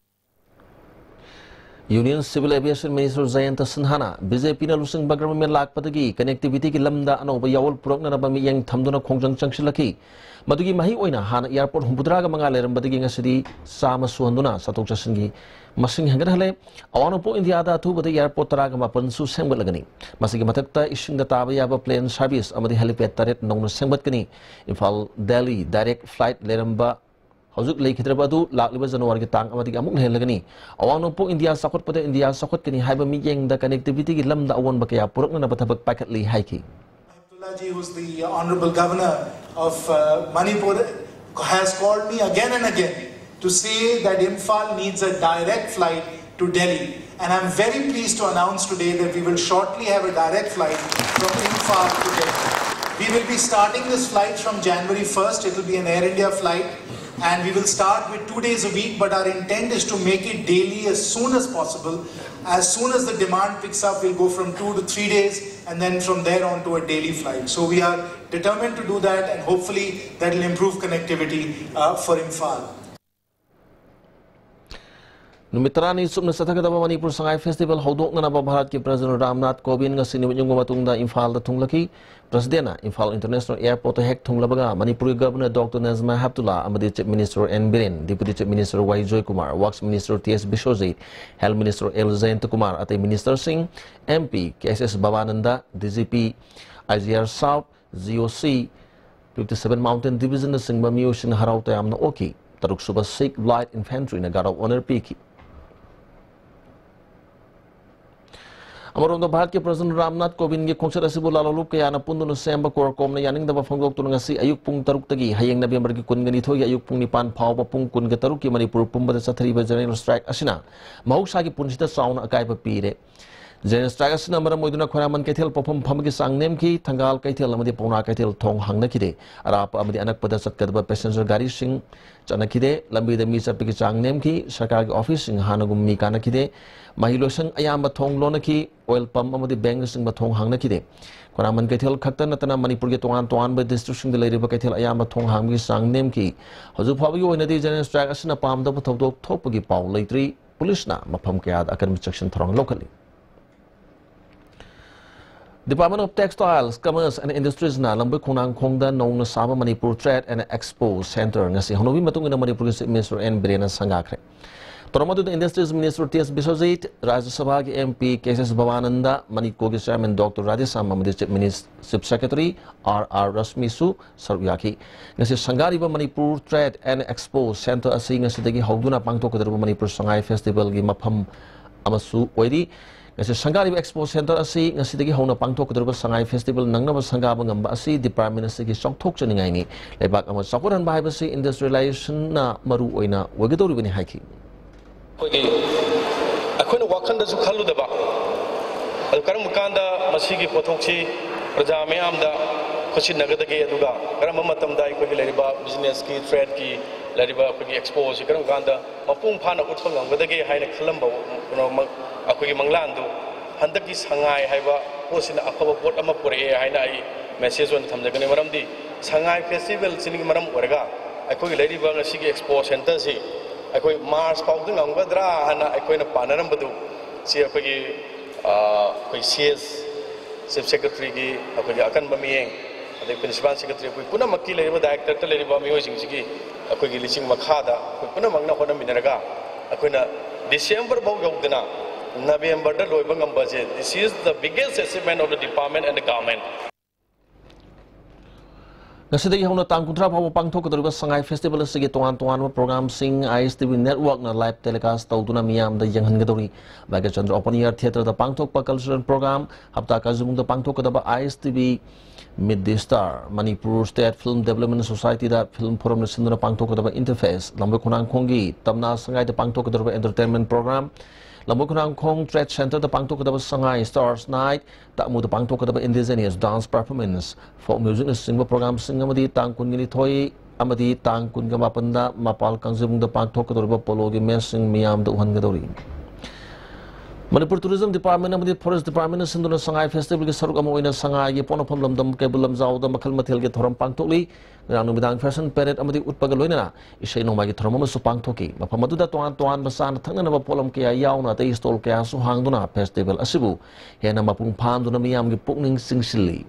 Union Civil Aviation Minister Jayanta Sinhana B J P ꯅ ꯂꯨꯆꯤꯡꯕ government ꯂꯥꯛꯄꯗꯒꯤ connectivity ꯒꯤ ꯂꯝꯗ ꯑꯅꯧꯕ ꯌꯥꯑꯣꯜ ꯄꯨꯔꯛꯅꯅꯕ ꯃꯤꯠꯌꯦꯡ ꯊꯝꯗꯨꯅ ꯈꯣꯡꯖꯪ ꯆꯪꯁꯤꯜꯂꯛꯈꯤ꯫ ꯃꯗꯨꯒꯤ ꯃꯍꯩ ꯑꯣꯏꯅ ꯍꯥꯟꯅ airport ꯍꯨꯝꯐꯨꯇꯔꯥꯒ ꯃꯉꯥ ꯂꯩꯔꯝꯕꯗꯒꯤ ꯉꯁꯤꯗꯤ ꯆꯥꯝꯃ ꯁꯨꯍꯟꯗꯨꯅ ꯆꯠꯊꯣꯛ ꯆꯠꯁꯤꯟꯒꯤ ꯃꯁꯤꯡ ꯍꯦꯟꯒꯠꯍꯜꯂꯦ꯫ ꯑꯋꯥꯡ ꯅꯣꯡꯄꯣꯛ ꯏꯟꯗꯤꯌꯥꯗ ꯑꯊꯨꯕꯗ airport ꯇꯔꯥꯒ ꯃꯥꯄꯟꯁꯨ ꯁꯦꯝꯒꯠꯂꯒꯅꯤ꯫ ꯃꯁꯤꯒꯤ ꯃꯊꯛꯇ ꯏꯁꯤꯡꯗ ꯇꯥꯕ ꯌꯥꯕ plane service ꯑꯃꯗꯤ helipad ꯇꯔꯦꯠ ꯅꯧꯅ ꯁꯦꯝꯒꯠꯀꯅꯤ꯫ ꯏꯝꯐꯥꯜ ꯗꯦꯜꯂꯤ direct flight ꯂꯩꯔꯝꯕ ꯍꯧꯖꯤꯛ ꯂꯩꯈꯤꯗ꯭ꯔꯕ ꯑꯗꯨ ꯂꯥꯛꯂꯤꯕ ꯖꯅꯋꯥꯔꯤꯒꯤ ꯇꯥꯡ ꯑꯃꯗꯒꯤ ꯑꯃꯨꯛ ꯂꯩꯍꯜꯂꯒꯅꯤ꯫ ꯑꯋꯥꯡ ꯅꯣꯡꯄꯣꯛ ꯏꯟꯗꯤꯌꯥ ꯆꯥꯎꯈꯠꯄꯗ ꯏꯟꯗꯤꯌꯥ ꯆꯥꯎꯈꯠꯀꯅꯤ ꯍꯥꯏꯕ ꯃꯤꯠꯌꯦꯡꯗ connectivity ꯒꯤ ꯂꯝꯗ ꯑꯑꯣꯟꯕ ꯀꯌꯥ ꯄꯨꯔꯛꯅꯅꯕ ꯊꯕꯛ ꯄꯥꯏꯈꯠꯂꯤ ꯍꯥꯏꯈꯤ꯫ Abdulla ji, who's the Honorable Governor of uh, Manipur, has called me again and again to say that Imphal needs a direct flight to Delhi. And I'm very pleased to announce today that we will shortly have a direct flight from Imphal to Delhi. We will be starting this flight from January first. It will be an Air India flight. And we will start with two days a week, but our intent is to make it daily as soon as possible. As soon as the demand picks up, we'll go from two to three days, and then from there on to a daily flight. So we are determined to do that, and hopefully that will improve connectivity uh, for Imphal. ꯅꯨꯃꯤꯠ ꯇꯔꯥꯅꯤ ꯆꯨꯞꯅ ꯆꯠꯊꯒꯗꯕ Manipur Sangai festival ꯍꯧꯗꯣꯛꯅꯅꯕ ꯚꯥꯔꯠꯀꯤ President Ramnath ꯀꯣꯕꯤꯟꯗ ꯉꯁꯤ ꯅꯨꯃꯤꯠ ꯌꯨꯡꯕ ꯃꯇꯨꯡꯗ ꯏꯝꯐꯥꯜꯗ ꯊꯨꯡꯂꯈꯤ꯫ President ꯅ ꯏꯝꯐꯥꯜ International Airport ꯇ ꯍꯦꯛ ꯊꯨꯡꯂꯕꯒ ꯃꯅꯤꯄꯨꯔꯒꯤ Governor Doctor ꯅꯖꯃꯥ ꯍꯦꯞꯇꯨꯂꯥ ꯑꯃꯗꯤ Chief Minister N Biren, Deputy Chief Minister Y Joykumar, Works Minister T S Biswajit, Health Minister L Jayantakumar, ꯑꯇꯩ Minister ꯁꯤꯡ, M P K S S Bhabananda, D G P I G R South, G O C, fifty seven Mountain Division ꯅꯆꯤꯡꯕ ꯃꯤꯑꯣꯏꯁꯤꯡꯅ ꯍꯔꯥꯎ ꯇꯌꯥꯝꯅ ꯑꯣꯛꯈꯤ꯫ ꯇꯔꯨꯛ ꯁꯨꯕ Sikh Light Infantry ꯅ Guard of Honour ꯄꯤꯈꯤ꯫ ꯑꯃꯔꯣꯝꯗ, ꯚꯥꯔꯠꯀꯤ President ꯔꯥꯝꯅꯥꯊ ꯀꯣꯕꯤꯟꯗꯒꯤ ꯈꯣꯡꯆꯠ ꯑꯁꯤꯕꯨ ꯂꯥꯂꯣꯡꯂꯨꯞ ꯀꯌꯥꯅ ꯄꯨꯟꯗꯨꯅ ꯁꯦꯝꯕ CORE ꯀꯣꯝꯅ ꯌꯥꯅꯤꯡꯗꯕ ꯐꯣꯡꯗꯣꯛꯇꯨꯅ ꯉꯁꯤ ꯑꯌꯨꯛ ꯄꯨꯡ ꯇꯔꯨꯛꯇꯒꯤ ꯍꯌꯦꯡ November ꯒꯤ ꯀꯨꯟꯒ ꯅꯤꯊꯣꯏꯒꯤ ꯑꯌꯨꯛ ꯄꯨꯡ ꯅꯤꯄꯥꯟ ꯐꯥꯎꯕ ꯄꯨꯡ ꯀꯨꯟꯒ ꯇꯔꯨꯛꯀꯤ ꯃꯅꯤꯄꯨꯔ ꯄꯨꯝꯕꯗ ꯆꯠꯊꯔꯤꯕ General Strike ꯑꯁꯤꯅ ꯃꯍꯧꯁꯥꯒꯤ ꯄꯨꯟꯁꯤꯗ ꯆꯥꯎꯅ ꯑꯀꯥꯏꯕ ꯄꯤꯔꯦ꯫ General Strike ꯑꯁꯤꯅ ꯃꯔꯝ ꯑꯣꯏꯗꯨꯅ ꯈꯣꯏꯔꯥꯡꯕꯟ ꯀꯩꯊꯦꯜ ꯄꯣꯠꯐꯝ ꯐꯝꯕꯒꯤ ꯆꯥꯡ ꯅꯦꯝꯈꯤ, ꯊꯪꯒꯥꯜ ꯀꯩꯊꯦꯜ ꯑꯃꯗꯤ ꯄꯥꯎꯅꯥ ꯀꯩꯊꯦꯜ ꯊꯣꯡ ꯍꯥꯡꯅꯈꯤꯗꯦ꯫ ꯑꯔꯥꯞꯄ ꯑꯃꯗꯤ ꯑꯅꯛꯄꯗ ꯆꯠꯀꯗꯕ passenger ꯒꯥꯔꯤꯁꯤꯡ ꯆꯠꯅꯈꯤꯗꯦ꯫ ꯂꯝꯕꯤꯗ ꯃꯤ ꯆꯠꯄꯒꯤ ꯆꯥꯡ ꯅꯦꯝꯈꯤ꯫ ꯁꯔꯀꯥꯔꯒꯤ office ꯁꯤꯡ ꯍꯥꯟꯅꯒꯨꯝ ꯃꯤ ꯀꯥꯅꯈꯤꯗꯦ꯫ ꯃꯍꯩ ꯂꯣꯏꯁꯪ ꯑꯌꯥꯝꯕ ꯊꯣꯡ ꯂꯣꯟꯅꯈꯤ꯫ Oil pump ꯑꯃꯗꯤ bank ꯅꯆꯤꯡꯕ ꯊꯣꯡ ꯍꯥꯡꯅꯈꯤꯗꯦ꯫ ꯈꯣꯏꯔꯥꯡꯕꯟ ꯀꯩꯊꯦꯜ ꯈꯛꯇ ꯅꯠꯇꯅ ꯃꯅꯤꯄꯨꯔꯒꯤ ꯇꯣꯉꯥꯟ ꯇꯣꯉꯥꯟꯕ district ꯁꯤꯡꯗ ꯂꯩꯔꯤꯕ ꯀꯩꯊꯦꯜ ꯑꯌꯥꯝꯕ ꯊꯣꯡ ꯍꯥꯡꯕꯒꯤ ꯆꯥꯡ ꯅꯦꯝꯈꯤ꯫ ꯍꯧꯖꯤꯛ ꯐꯥꯎꯕꯒꯤ ꯑꯣꯏꯅꯗꯤ General Strike ꯑꯁꯤꯅ ꯄꯥꯝꯗꯕ ꯊꯧꯗꯣꯛ ꯊꯣꯛꯄꯒꯤ ꯄꯥꯎ ꯂꯩꯇ꯭ꯔꯤ꯫ ꯄꯨꯂꯤꯁꯅ ꯃꯐꯝ ꯀꯌꯥꯗ ꯑꯀꯟꯕ ꯆꯦꯛꯁꯤꯟ ꯊꯧꯔꯥꯡ ꯂꯧꯈꯠꯂꯤ꯫ Department of Textiles, Commerce and Industries ꯅ ꯂꯝꯕꯣꯏ ꯈꯣꯡꯅꯥꯡꯈꯣꯡꯗ ꯅꯧꯅ ꯁꯥꯕ Manipur Trade and Expo Center ꯉꯁꯤ ꯍꯧꯅꯕꯤ ꯃꯇꯨꯡ ꯏꯟꯅ ꯃꯅꯤꯄꯨꯔꯒꯤ Chief Minister ꯑꯦꯟ ꯕꯤꯔꯦꯟꯅ ꯁꯪꯒꯥꯈ꯭ꯔꯦ꯫ ꯊꯧꯔꯝ ꯑꯗꯨꯗ Industries Minister T S Biswajit, Rajya ꯁꯚꯥꯒꯤ M P K S S Bhabananda, ꯃꯅꯤꯀꯣꯒꯤ Chairman ꯗꯣꯛꯇꯔ ꯔꯥꯙꯦꯁ꯭ꯌꯥꯝ ꯑꯃꯗꯤ Chief Minister, Chief Secretary R R ꯔꯁꯃꯤꯁꯨ ꯁꯔꯨꯛ ꯌꯥꯈꯤ꯫ ꯉꯁꯤ ꯁꯪꯒꯥꯔꯤꯕ Manipur Trade and Expo Center ꯑꯁꯤ ꯉꯁꯤꯗꯒꯤ ꯍꯧꯗꯨꯅ ꯄꯥꯡꯊꯣꯛꯀꯗꯧꯔꯤꯕ ꯃꯅꯤꯄꯨꯔ ꯁꯉꯥꯏ Festival ꯒꯤ ꯃꯐꯝ ꯑꯃꯁꯨ ꯑꯣꯏꯔꯤ꯫ ꯉꯁꯤ ꯁꯪꯒꯥꯔꯤꯕ Expo Center ꯑꯁꯤ ꯉꯁꯤꯗꯒꯤ ꯍꯧꯅ ꯄꯥꯡꯊꯣꯛꯀꯗꯧꯔꯤꯕ ꯁꯉꯥꯏ Festival ꯅꯪꯅꯕ ꯁꯪꯒꯥꯕ ꯉꯝꯕ ꯑꯁꯤ department ꯑꯁꯤꯒꯤ ꯆꯥꯎꯊꯣꯛꯆꯅꯤꯡꯉꯥꯏꯅꯤ꯫ ꯂꯩꯕꯥꯛ ꯑꯃ ꯆꯥꯎꯈꯠꯍꯟꯕ ꯍꯥꯏꯕꯁꯤ industrialization ꯅ ꯃꯔꯨ ꯑꯣꯏꯅ ꯑꯣꯏꯒꯗꯧꯔꯤꯕꯅꯤ ꯍꯥꯏꯈꯤ꯫ ꯑꯩꯈꯣꯏꯒꯤ, ꯑꯩꯈꯣꯏꯅ ꯋꯥꯈꯜꯗꯁꯨ ꯈꯜꯂꯨꯗꯕ, ꯑꯗꯨ ꯀꯔꯝꯕ ꯀꯥꯟꯗ ꯃꯁꯤꯒꯤ ꯄꯣꯠꯊꯣꯛꯁꯤ ꯄ꯭ꯔꯖꯥ ꯃꯤꯌꯥꯝꯗ ꯈꯨꯠꯁꯤꯟꯅꯒꯗꯒꯦ, ꯑꯗꯨꯒ ꯀꯔꯝꯕ ꯃꯇꯝꯗ ꯑꯩꯈꯣꯏꯒꯤ ꯂꯩꯔꯤꯕ business ꯀꯤ, trade ꯀꯤ ꯂꯩꯔꯤꯕ ꯑꯩꯈꯣꯏꯒꯤ expo ꯑꯁꯤ ꯀꯔꯝꯕ ꯀꯥꯟꯗ ꯃꯄꯨꯡ ꯐꯥꯅ ꯎꯠꯄ ꯉꯝꯒꯗꯒꯦ ꯍꯥꯏꯅ ꯈꯜꯂꯝꯕ ꯀꯩꯅꯣꯃꯛ, ꯑꯩꯈꯣꯏꯒꯤ ꯃꯪꯂꯥꯟꯗꯨ ꯍꯟꯗꯛꯀꯤ ꯁꯉꯥꯏ ꯍꯥꯏꯕ ꯄꯣꯠꯁꯤꯅ ꯑꯐꯕ ꯄꯣꯠ ꯑꯃ ꯄꯨꯔꯛꯑꯦ ꯍꯥꯏꯅ ꯑꯩ message ꯑꯣꯏꯅ ꯊꯝꯖꯒꯅꯤ꯫ ꯃꯔꯝꯗꯤ ꯁꯉꯥꯏ Festival ꯁꯤꯅ ꯃꯔꯝ ꯑꯣꯏꯔꯒ ꯑꯩꯈꯣꯏꯒꯤ ꯂꯩꯔꯤꯕ ꯉꯁꯤꯒꯤ Expo Center ꯁꯤ ꯑꯩꯈꯣꯏ March ꯐꯥꯎꯗ ꯉꯝꯒꯗ꯭ꯔꯥ ꯍꯥꯏꯅ ꯑꯩꯈꯣꯏꯅ ꯄꯥꯅꯔꯝꯕꯗꯨ, ꯁꯤ ꯑꯩꯈꯣꯏꯒꯤ, ꯑ, ꯑꯩꯈꯣꯏ ꯁꯤ ꯑꯦꯁ, Chief Secretary ꯒꯤ ꯑꯩꯈꯣꯏꯒꯤ ꯑꯀꯟꯕ ꯃꯤꯠꯌꯦꯡ, ꯑꯗꯩ Principal Secretary, ꯑꯩꯈꯣꯏ ꯄꯨꯝꯅꯃꯛꯀꯤ ꯂꯩꯔꯤꯕ director ꯇ ꯂꯩꯔꯤꯕ ꯃꯤꯑꯣꯏꯁꯤꯡꯁꯤꯒꯤ ꯑꯩꯈꯣꯏꯒꯤ ꯂꯤꯆꯤꯡ ꯃꯈꯥꯗ ꯑꯩꯈꯣꯏ ꯄꯨꯝꯅꯃꯛꯅ ꯍꯣꯠꯅꯃꯤꯟꯅꯔꯒ ꯑꯩꯈꯣꯏꯅ December ꯐꯥꯎ ꯌꯧꯗꯅ November ꯗ ꯂꯣꯏꯕ ꯉꯝꯕꯁꯦ, this is the biggest achievement of the department and the government. ꯉꯁꯤꯗꯒꯤ ꯍꯧꯅ ꯇꯥꯡ ꯀꯨꯟꯊ꯭ꯔꯥ ꯐꯥꯎꯕ ꯄꯥꯡꯊꯣꯛꯀꯗꯧꯔꯤꯕ ꯁꯉꯥꯏ Festival ꯑꯁꯤꯒꯤ ꯇꯣꯉꯥꯟ ꯇꯣꯉꯥꯟꯕ program ꯁꯤꯡ ꯑꯥꯏ ꯑꯦꯁ ꯇꯤ ꯚꯤ network ꯅ live telecast ꯇꯧꯗꯨꯅ ꯃꯤꯌꯥꯝꯗ ꯌꯦꯡꯍꯟꯒꯗꯧꯔꯤ꯫ ꯚꯥꯒ꯭ꯌꯆꯟꯗ꯭ꯔ Open Air Theatre ꯗ ꯄꯥꯡꯊꯣꯛꯄ cultural program, ꯍꯞꯇꯥ ꯀꯥꯡꯖꯩꯕꯨꯡꯗ ꯄꯥꯡꯊꯣꯛꯀꯗꯕ I S T V Meet the Star, Manipur State Film Development Society ꯗ film forum ꯅ ꯁꯤꯟꯗꯨꯅ ꯄꯥꯡꯊꯣꯛꯀꯗꯕ Interface, ꯂꯝꯕꯣꯏ ꯈꯣꯡꯅꯥꯡꯈꯣꯡꯒꯤ ꯇꯝꯅꯥ ꯁꯉꯥꯏꯗ ꯄꯥꯡꯊꯣꯛꯀꯗꯧꯔꯤꯕ entertainment program, ꯂꯝꯕꯣꯏ ꯈꯣꯡꯅꯥꯡꯈꯣꯡ Trade Center ꯗ ꯄꯥꯡꯊꯣꯛꯀꯗꯕ ꯁꯉꯥꯏ Stars Night, ꯇꯥꯃꯨꯗ ꯄꯥꯡꯊꯣꯛꯀꯗꯕ indigenous dance performance, folk music ꯅꯆꯤꯡꯕ program ꯁꯤꯡ ꯑꯃꯗꯤ ꯇꯥꯡ ꯀꯨꯟꯒ ꯅꯤꯊꯣꯏ ꯑꯃꯗꯤ ꯇꯥꯡ ꯀꯨꯟꯒ ꯃꯥꯄꯟꯗ ꯃꯄꯥꯜ ꯀꯥꯡꯖꯩꯕꯨꯡꯗ ꯄꯥꯡꯊꯣꯛꯀꯗꯧꯔꯤꯕ polo ꯒꯤ match ꯁꯤꯡ ꯃꯤꯌꯥꯝꯗ ꯎꯍꯟꯒꯗꯧꯔꯤ꯫ ꯃꯅꯤꯄꯨꯔ ꯇꯨꯔꯤꯖꯝ ꯗꯤꯄꯥꯔꯠꯃꯦꯟ ꯑꯃꯗꯤ ꯐꯣꯔꯦꯁ ꯗꯤꯄꯥꯔꯠꯃꯦꯟꯅ ꯁꯤꯟꯗꯨꯅ ꯁꯉꯥꯏ ꯐꯦꯁꯇꯤꯚꯦꯜꯒꯤ ꯁꯔꯨꯛ ꯑꯃ ꯑꯣꯏꯅ ꯁꯉꯥꯏꯒꯤ ꯄꯣꯠꯅꯐꯝ ꯂꯝꯗꯝ ꯀꯩꯕꯨꯜ ꯂꯝꯖꯥꯎꯗ ꯃꯈꯜ ꯃꯊꯦꯜꯒꯤ ꯊꯧꯔꯝ ꯄꯥꯡꯊꯣꯛꯂꯤ꯫ ꯉꯔꯥꯡ ꯅꯨꯃꯤꯗꯥꯡ ꯐꯦꯁꯟ ꯄꯦꯔꯦꯗ ꯑꯃꯗꯤ ꯎꯠꯄꯒ ꯂꯣꯏꯅꯅ ꯏꯁꯩ ꯅꯣꯡꯃꯥꯏꯒꯤ ꯊꯧꯔꯝ ꯑꯃꯁꯨ ꯄꯥꯡꯊꯣꯛꯈꯤ꯫ ꯃꯐꯝ ꯑꯗꯨꯗ ꯇꯣꯉꯥꯟ ꯇꯣꯉꯥꯟꯕ ꯆꯥꯅ ꯊꯛꯅꯅꯕ ꯄꯣꯠꯂꯝ ꯀꯌꯥ ꯌꯥꯎꯅ ꯑꯇꯩ ꯁ꯭ꯇꯣꯜ ꯀꯌꯥꯁꯨ ꯍꯥꯡꯗꯨꯅ ꯐꯦꯁꯇꯤꯚꯦꯜ ꯑꯁꯤꯕꯨ ꯍꯦꯟꯅ ꯃꯄꯨꯡ ꯐꯥꯍꯟꯗꯨꯅ ꯃꯤꯌꯥꯝꯒꯤ ꯄꯨꯛꯅꯤꯡ ꯆꯤꯡꯁꯤꯜꯂꯤ꯫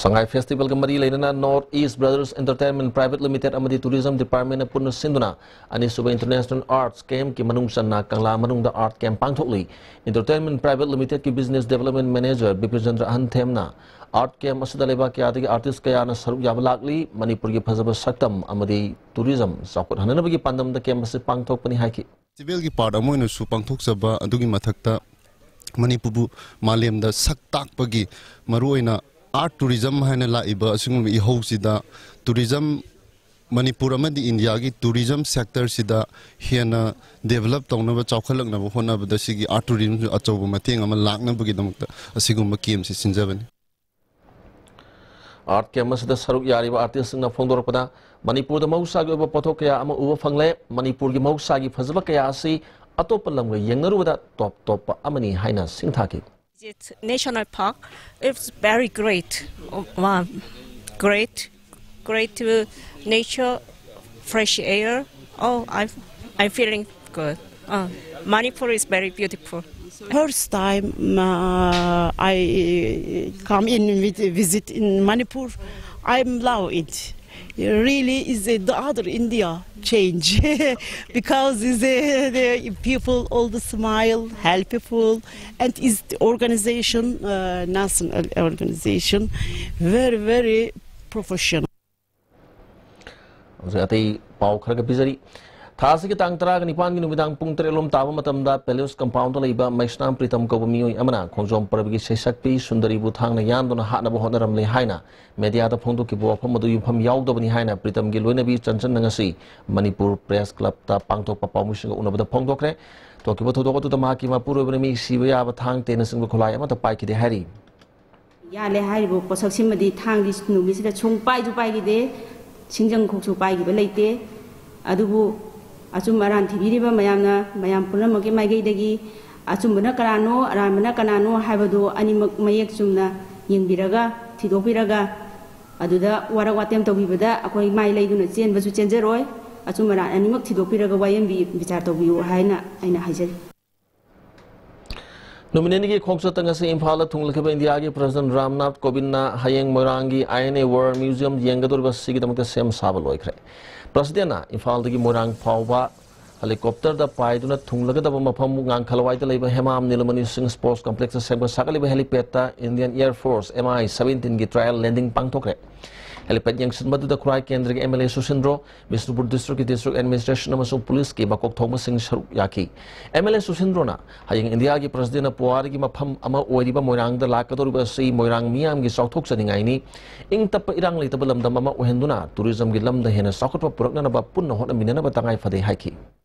ꯁꯉꯥꯏ ꯐꯦꯁꯇꯤꯚꯦꯜꯒ ꯃꯔꯤ ꯂꯩꯅꯅ North East Brothers Entertainment Private Limited ꯑꯃꯗꯤ ꯇꯨꯔꯤꯖꯝ ꯗꯤꯄꯥꯔꯠꯃꯦꯟꯅ ꯄꯨꯟꯅ ꯁꯤꯟꯗꯨꯅ ꯑꯅꯤꯁꯨꯕ ꯏꯟꯇꯔꯅꯦꯁꯅꯦꯜ ꯑꯥꯔꯠꯁ ꯀꯦꯝꯞꯀꯤ ꯃꯅꯨꯡ ꯆꯟꯅ ꯀꯪꯂꯥ ꯃꯅꯨꯡꯗ ꯑꯥꯔꯠ ꯀꯦꯝꯞ ꯄꯥꯡꯊꯣꯛꯂꯤ꯫ ꯏꯟꯇꯔꯇꯦꯟꯃꯦꯟ ꯄ꯭ꯔꯥꯏꯚꯦꯠ ꯂꯤꯃꯤꯇꯦꯗꯀꯤ ꯕꯤꯖꯤꯅꯦꯁ ꯗꯦꯚꯂꯞꯃꯦꯟ ꯃꯦꯅꯦꯖꯔ ꯕꯤꯄꯤꯟꯆꯟꯗ꯭ꯔ ꯑꯍꯟꯊꯦꯝꯅ ꯑꯥꯔꯠ ꯀꯦꯝꯞ ꯑꯁꯤꯗ ꯂꯩꯕꯥꯛ ꯀꯌꯥꯗꯒꯤ ꯑꯥꯔꯇꯤꯁ ꯀꯌꯥꯅ ꯁꯔꯨꯛ ꯌꯥꯕ ꯂꯥꯛꯂꯤ꯫ ꯃꯅꯤꯄꯨꯔꯒꯤ ꯐꯖꯕ ꯁꯛꯇꯝ ꯑꯃꯗꯤ ꯇꯨꯔꯤꯖꯝ ꯆꯥꯎꯈꯠꯍꯟꯅꯕꯒꯤ ꯄꯥꯟꯗꯝꯗ ꯀꯦꯝꯞ ꯑꯁꯤ ꯄꯥꯡꯊꯣꯛꯄꯅꯤ ꯍꯥꯏꯈꯤ꯫ ꯐꯦꯁꯇꯤꯚꯦꯜꯒꯤ ꯄꯥꯔꯠ ꯑꯃ ꯑꯣꯏꯅꯁꯨ ꯄꯥꯡꯊꯣꯛꯆꯕ ꯑꯗꯨꯒꯤ ꯃꯊꯛꯇ ꯃꯅꯤꯄꯨꯔꯕꯨ ꯃꯥꯂꯦꯝꯗ ꯁꯛ ꯇꯥꯛꯄꯒꯤ ꯃꯔꯨꯑꯣꯏꯅ ꯑꯥꯔꯠ ꯇꯨꯔꯤꯖꯝ ꯍꯥꯏꯅ ꯂꯥꯛꯏꯕ ꯑꯁꯤꯒꯨꯝꯕ ꯏꯍꯧꯁꯤꯗ ꯇꯨꯔꯤꯖꯝ ꯃꯅꯤꯄꯨꯔ ꯑꯃꯗꯤ ꯏꯟꯗꯤꯌꯥꯒꯤ ꯇꯨꯔꯤꯖꯝ ꯁꯦꯛꯇꯔꯁꯤꯗ ꯍꯦꯟꯅ ꯗꯦꯚꯂꯞ ꯇꯧꯅꯕ, ꯆꯥꯎꯈꯠꯂꯛꯅꯕ ꯍꯣꯠꯅꯕꯗ ꯁꯤꯒꯤ ꯑꯥꯔꯠ ꯇꯨꯔꯤꯖꯝꯁꯨ ꯑꯆꯧꯕ ꯃꯇꯦꯡ ꯑꯃ ꯂꯥꯛꯅꯕꯒꯤꯗꯃꯛꯇ ꯑꯁꯤꯒꯨꯝꯕ ꯀꯦꯝꯞꯁꯤ ꯁꯤꯟꯖꯕꯅꯤ꯫ ꯑꯥꯔꯠ ꯀꯦꯝꯞ ꯑꯁꯤꯗ ꯁꯔꯨꯛ ꯌꯥꯔꯤꯕ ꯑꯥꯔꯇꯤꯁꯁꯤꯡꯅ ꯐꯣꯡꯗꯣꯔꯛꯄꯗ ꯃꯅꯤꯄꯨꯔꯗ ꯃꯍꯧꯁꯥꯒꯤ ꯑꯣꯏꯕ ꯄꯣꯠꯊꯣꯛ ꯀꯌꯥ ꯑꯃ ꯎꯕ ꯐꯪꯂꯦ꯫ ꯃꯅꯤꯄꯨꯔꯒꯤ ꯃꯍꯧꯁꯥꯒꯤ ꯐꯖꯕ ꯀꯌꯥ ꯑꯁꯤ ꯑꯇꯣꯞꯄ ꯂꯝꯒ ꯌꯦꯡꯅꯔꯨꯕꯗ ꯇꯣꯞ ꯇꯣꯞꯄ ꯑꯃꯅꯤ ꯍꯥꯏꯅ ꯁꯤꯡꯊꯥꯈꯤ꯫ It's National Park. It's very great. Oh, wow. Great. Great uh, nature, fresh air. Oh, I, I'm feeling good. Uh, Manipur is very beautiful. First time uh, I come in with visit in Manipur, I'm love it. Really is a, the other India change because is a, the people all the smile, helpful, and is the organization, uh, national organization, very, very professional. ꯍꯧꯖꯤꯛ ꯑꯇꯩ ꯄꯥꯎ ꯈꯔꯒ ꯄꯤꯖꯔꯤ꯫ ꯊꯥ ꯑꯁꯤꯒꯤ ꯇꯥꯡ ꯇꯔꯥꯒ ꯅꯤꯄꯥꯟꯒꯤ ꯅꯨꯃꯤꯗꯥꯡ ꯄꯨꯡ ꯇꯔꯦꯠ ꯂꯣꯝ ꯇꯥꯕ ꯃꯇꯝꯗ ꯄꯦꯂꯦꯁ ꯀꯝꯄꯥꯎꯟꯗ ꯂꯩꯕ ꯃꯩꯁꯅꯥꯝ ꯄ꯭ꯔꯤꯇꯝ ꯀꯧꯕ ꯃꯤꯑꯣꯏ ꯑꯃꯅ ꯈꯣꯡꯖꯣꯝ ꯄꯔꯕꯒꯤ ꯁꯩꯁꯛꯄꯤ ꯁꯨꯟꯗꯔꯤꯕꯨ ꯊꯥꯡꯅ ꯌꯥꯟꯗꯨꯅ ꯍꯥꯠꯅꯕ ꯍꯣꯠꯅꯔꯝꯂꯦ ꯍꯥꯏꯅ ꯃꯦꯗꯤꯌꯥꯗ ꯐꯣꯡꯗꯣꯛꯈꯤꯕ ꯋꯥꯐꯝ ꯑꯗꯨ ꯌꯨꯝꯐꯝ ꯌꯥꯎꯗꯕꯅꯤ ꯍꯥꯏꯅ ꯄ꯭ꯔꯤꯇꯝꯒꯤ ꯂꯣꯏꯅꯕꯤ ꯆꯟꯆꯟꯅ ꯉꯁꯤ ꯃꯅꯤꯄꯨꯔ ꯄ꯭ꯔꯦꯁ ꯀ꯭ꯂꯕꯇ ꯄꯥꯡꯊꯣꯛꯄ ꯄꯥꯎꯃꯤꯁꯤꯡꯒ ꯎꯅꯕꯗ ꯐꯣꯡꯗꯣꯛꯈ꯭ꯔꯦ꯫ ꯊꯣꯛꯈꯤꯕ ꯊꯧꯗꯣꯛ ꯑꯗꯨꯗ ꯃꯍꯥꯛꯀꯤ ꯃꯄꯨꯔꯣꯏꯕꯅ ꯃꯤ ꯁꯤꯕ ꯌꯥꯕ ꯊꯥꯡ, ꯇꯦꯟꯅꯆꯤꯡꯕ ꯈꯨꯠꯂꯥꯏ ꯑꯃꯠꯇ ꯄꯥꯏꯈꯤꯗꯦ ꯍꯥꯏꯔꯤ꯫ ꯌꯥꯜꯂꯦ ꯍꯥꯏꯔꯤꯕ ꯄꯣꯠꯁꯛꯁꯤꯃꯗꯤ ꯊꯥꯡꯗꯤ ꯅꯨꯃꯤꯠꯁꯤꯗ ꯁꯨꯡ ꯄꯥꯏꯁꯨ ꯄꯥꯏꯈꯤꯗꯦ, ꯁꯤꯡꯖꯪ ꯈꯣꯛꯁꯨ ꯄꯥꯏꯈꯤꯕ ꯂꯩꯇꯦ꯫ ꯑꯗꯨꯕꯨ ꯑꯆꯨꯝ ꯑꯔꯥꯟ ꯊꯤꯕꯤꯔꯤꯕ ꯃꯌꯥꯝꯅ, ꯃꯌꯥꯝ ꯄꯨꯝꯅꯃꯛꯀꯤ ꯃꯥꯏꯀꯩꯗꯒꯤ ꯑꯆꯨꯝꯕꯅ ꯀꯅꯥꯅꯣ, ꯑꯔꯥꯟꯕꯅ ꯀꯅꯥꯅꯣ ꯍꯥꯏꯕꯗꯨ ꯑꯅꯤꯃꯛ ꯃꯌꯦꯛ ꯆꯨꯝꯅ ꯌꯦꯡꯕꯤꯔꯒ, ꯊꯤꯗꯣꯛꯄꯤꯔꯒ, ꯑꯗꯨꯗ ꯋꯥꯔꯛ ꯋꯥꯇꯦꯝ ꯇꯧꯕꯤꯕꯗ ꯑꯩꯈꯣꯏ ꯃꯥꯏ ꯂꯩꯗꯨꯅ ꯆꯦꯟꯕꯁꯨ ꯆꯦꯟꯖꯔꯣꯏ꯫ ꯑꯆꯨꯝ ꯑꯔꯥꯟ ꯑꯅꯤꯃꯛ ꯊꯤꯗꯣꯛꯄꯤꯔꯒ ꯋꯥꯌꯦꯟꯕꯤ ꯕꯤꯆꯥꯔ ꯇꯧꯕꯤꯌꯨ ꯍꯥꯏꯅ ꯑꯩꯅ ꯍꯥꯏꯖꯔꯤ꯫ ꯅꯨꯃꯤꯠ ꯅꯤꯅꯤꯒꯤ ꯈꯣꯡꯆꯠꯇ ꯉꯁꯤ ꯏꯝꯐꯥꯜꯗ ꯊꯨꯡꯂꯈꯤꯕ ꯏꯟꯗꯤꯌꯥꯒꯤ ꯄ꯭ꯔꯁꯤꯗꯦꯟꯠ ꯔꯥꯝꯅꯥꯊ ꯀꯣꯕꯤꯟꯗꯅ ꯍꯌꯦꯡ ꯃꯣꯏꯔꯥꯡꯒꯤ ꯑꯥꯏ ꯑꯦꯟ ꯑꯦ ꯋꯥꯔ ꯃ꯭ꯌꯨꯖꯤꯌꯝ ꯌꯦꯡꯒꯗꯧꯔꯤꯕ ꯑꯁꯤꯒꯤꯗꯃꯛꯇ ꯁꯦꯝ ꯁꯥꯕ ꯂꯣꯏꯈ꯭ꯔꯦ꯫ ꯄ꯭ꯔꯁꯤꯗꯦꯟꯠꯅ ꯏꯝꯐꯥꯜꯗꯒꯤ ꯃꯣꯏꯔꯥꯡ ꯐꯥꯎꯕ ꯍꯦꯂꯤꯀꯣꯞꯇꯔꯗ ꯄꯥꯏꯗꯨꯅ ꯊꯨꯡꯂꯒꯗꯕ ꯃꯐꯝ ꯉꯥꯡꯈꯂꯋꯥꯏꯗ ꯂꯩꯕ ꯍꯦꯃꯥꯝ ꯅꯤꯂꯃꯅꯤ ꯁꯤꯡ ꯁ꯭ꯄꯣꯔꯠꯁ ꯀꯝꯄ꯭ꯂꯦꯛꯁꯇ ꯁꯦꯝꯒꯠ ꯁꯥꯒꯠꯂꯤꯕ ꯍꯦꯂꯤꯄꯦꯗꯇ ꯏꯟꯗꯤꯌꯟ ꯑꯦꯌꯔ ꯐꯣꯔꯁ ꯑꯦꯝ ꯑꯥꯏ ꯁꯕꯦꯟꯇꯤꯟꯒꯤ ꯇ꯭ꯔꯥꯏꯌꯦꯜ ꯂꯦꯟꯗꯤꯡ ꯄꯥꯡꯊꯣꯛꯈ꯭ꯔꯦ꯫ ꯍꯦꯂꯤꯄꯦꯗ ꯌꯦꯡꯁꯤꯟꯕꯗꯨꯗ ꯈꯨꯔꯥꯏ ꯀꯦꯟꯗ꯭ꯔꯒꯤ ꯑꯦꯝ ꯑꯦꯜ ꯑꯦ ꯁꯨꯁꯤꯟꯗ꯭ꯔꯣ, ꯕꯤꯁꯅꯨꯄꯨꯔ ꯗꯤꯁꯇ꯭ꯔꯤꯛꯀꯤ ꯗꯤꯁꯇ꯭ꯔꯤꯛ ꯑꯦꯗꯃꯤꯅꯤꯁꯇ꯭ꯔꯦꯁꯟ ꯑꯃꯁꯨꯡ ꯄꯨꯂꯤꯁꯀꯤ ꯃꯀꯣꯛ ꯊꯣꯡꯕꯁꯤꯡ ꯁꯔꯨꯛ ꯌꯥꯈꯤ꯫ ꯑꯦꯝ ꯑꯦꯜ ꯑꯦ ꯁꯨꯁꯤꯟꯗ꯭ꯔꯣꯅ ꯍꯌꯦꯡ ꯏꯟꯗꯤꯌꯥꯒꯤ ꯄ꯭ꯔꯁꯤꯗꯦꯟꯠꯅ ꯄꯨꯋꯥꯔꯤꯒꯤ ꯃꯐꯝ ꯑꯃ ꯑꯣꯏꯔꯤꯕ ꯃꯣꯏꯔꯥꯡꯗ ꯂꯥꯛꯀꯗꯧꯔꯤꯕ ꯑꯁꯤ ꯃꯣꯏꯔꯥꯡ ꯃꯤꯌꯥꯝꯒꯤ ꯆꯥꯎꯊꯣꯛꯆꯅꯤꯡꯉꯥꯏꯅꯤ, ꯏꯪ ꯇꯞꯄ ꯏꯔꯥꯡ ꯂꯩꯇꯕ ꯂꯝꯗꯝ ꯑꯃ ꯑꯣꯏꯍꯟꯗꯨꯅ ꯇꯨꯔꯤꯖꯝꯒꯤ ꯂꯝꯗ ꯍꯦꯟꯅ ꯆꯥꯎꯈꯠꯄ ꯄꯨꯔꯛꯅꯅꯕ ꯄꯨꯟꯅ ꯍꯣꯠꯅꯃꯤꯟꯅꯅꯕ ꯇꯉꯥꯏ ꯐꯗꯦ ꯍꯥꯏꯈꯤ꯫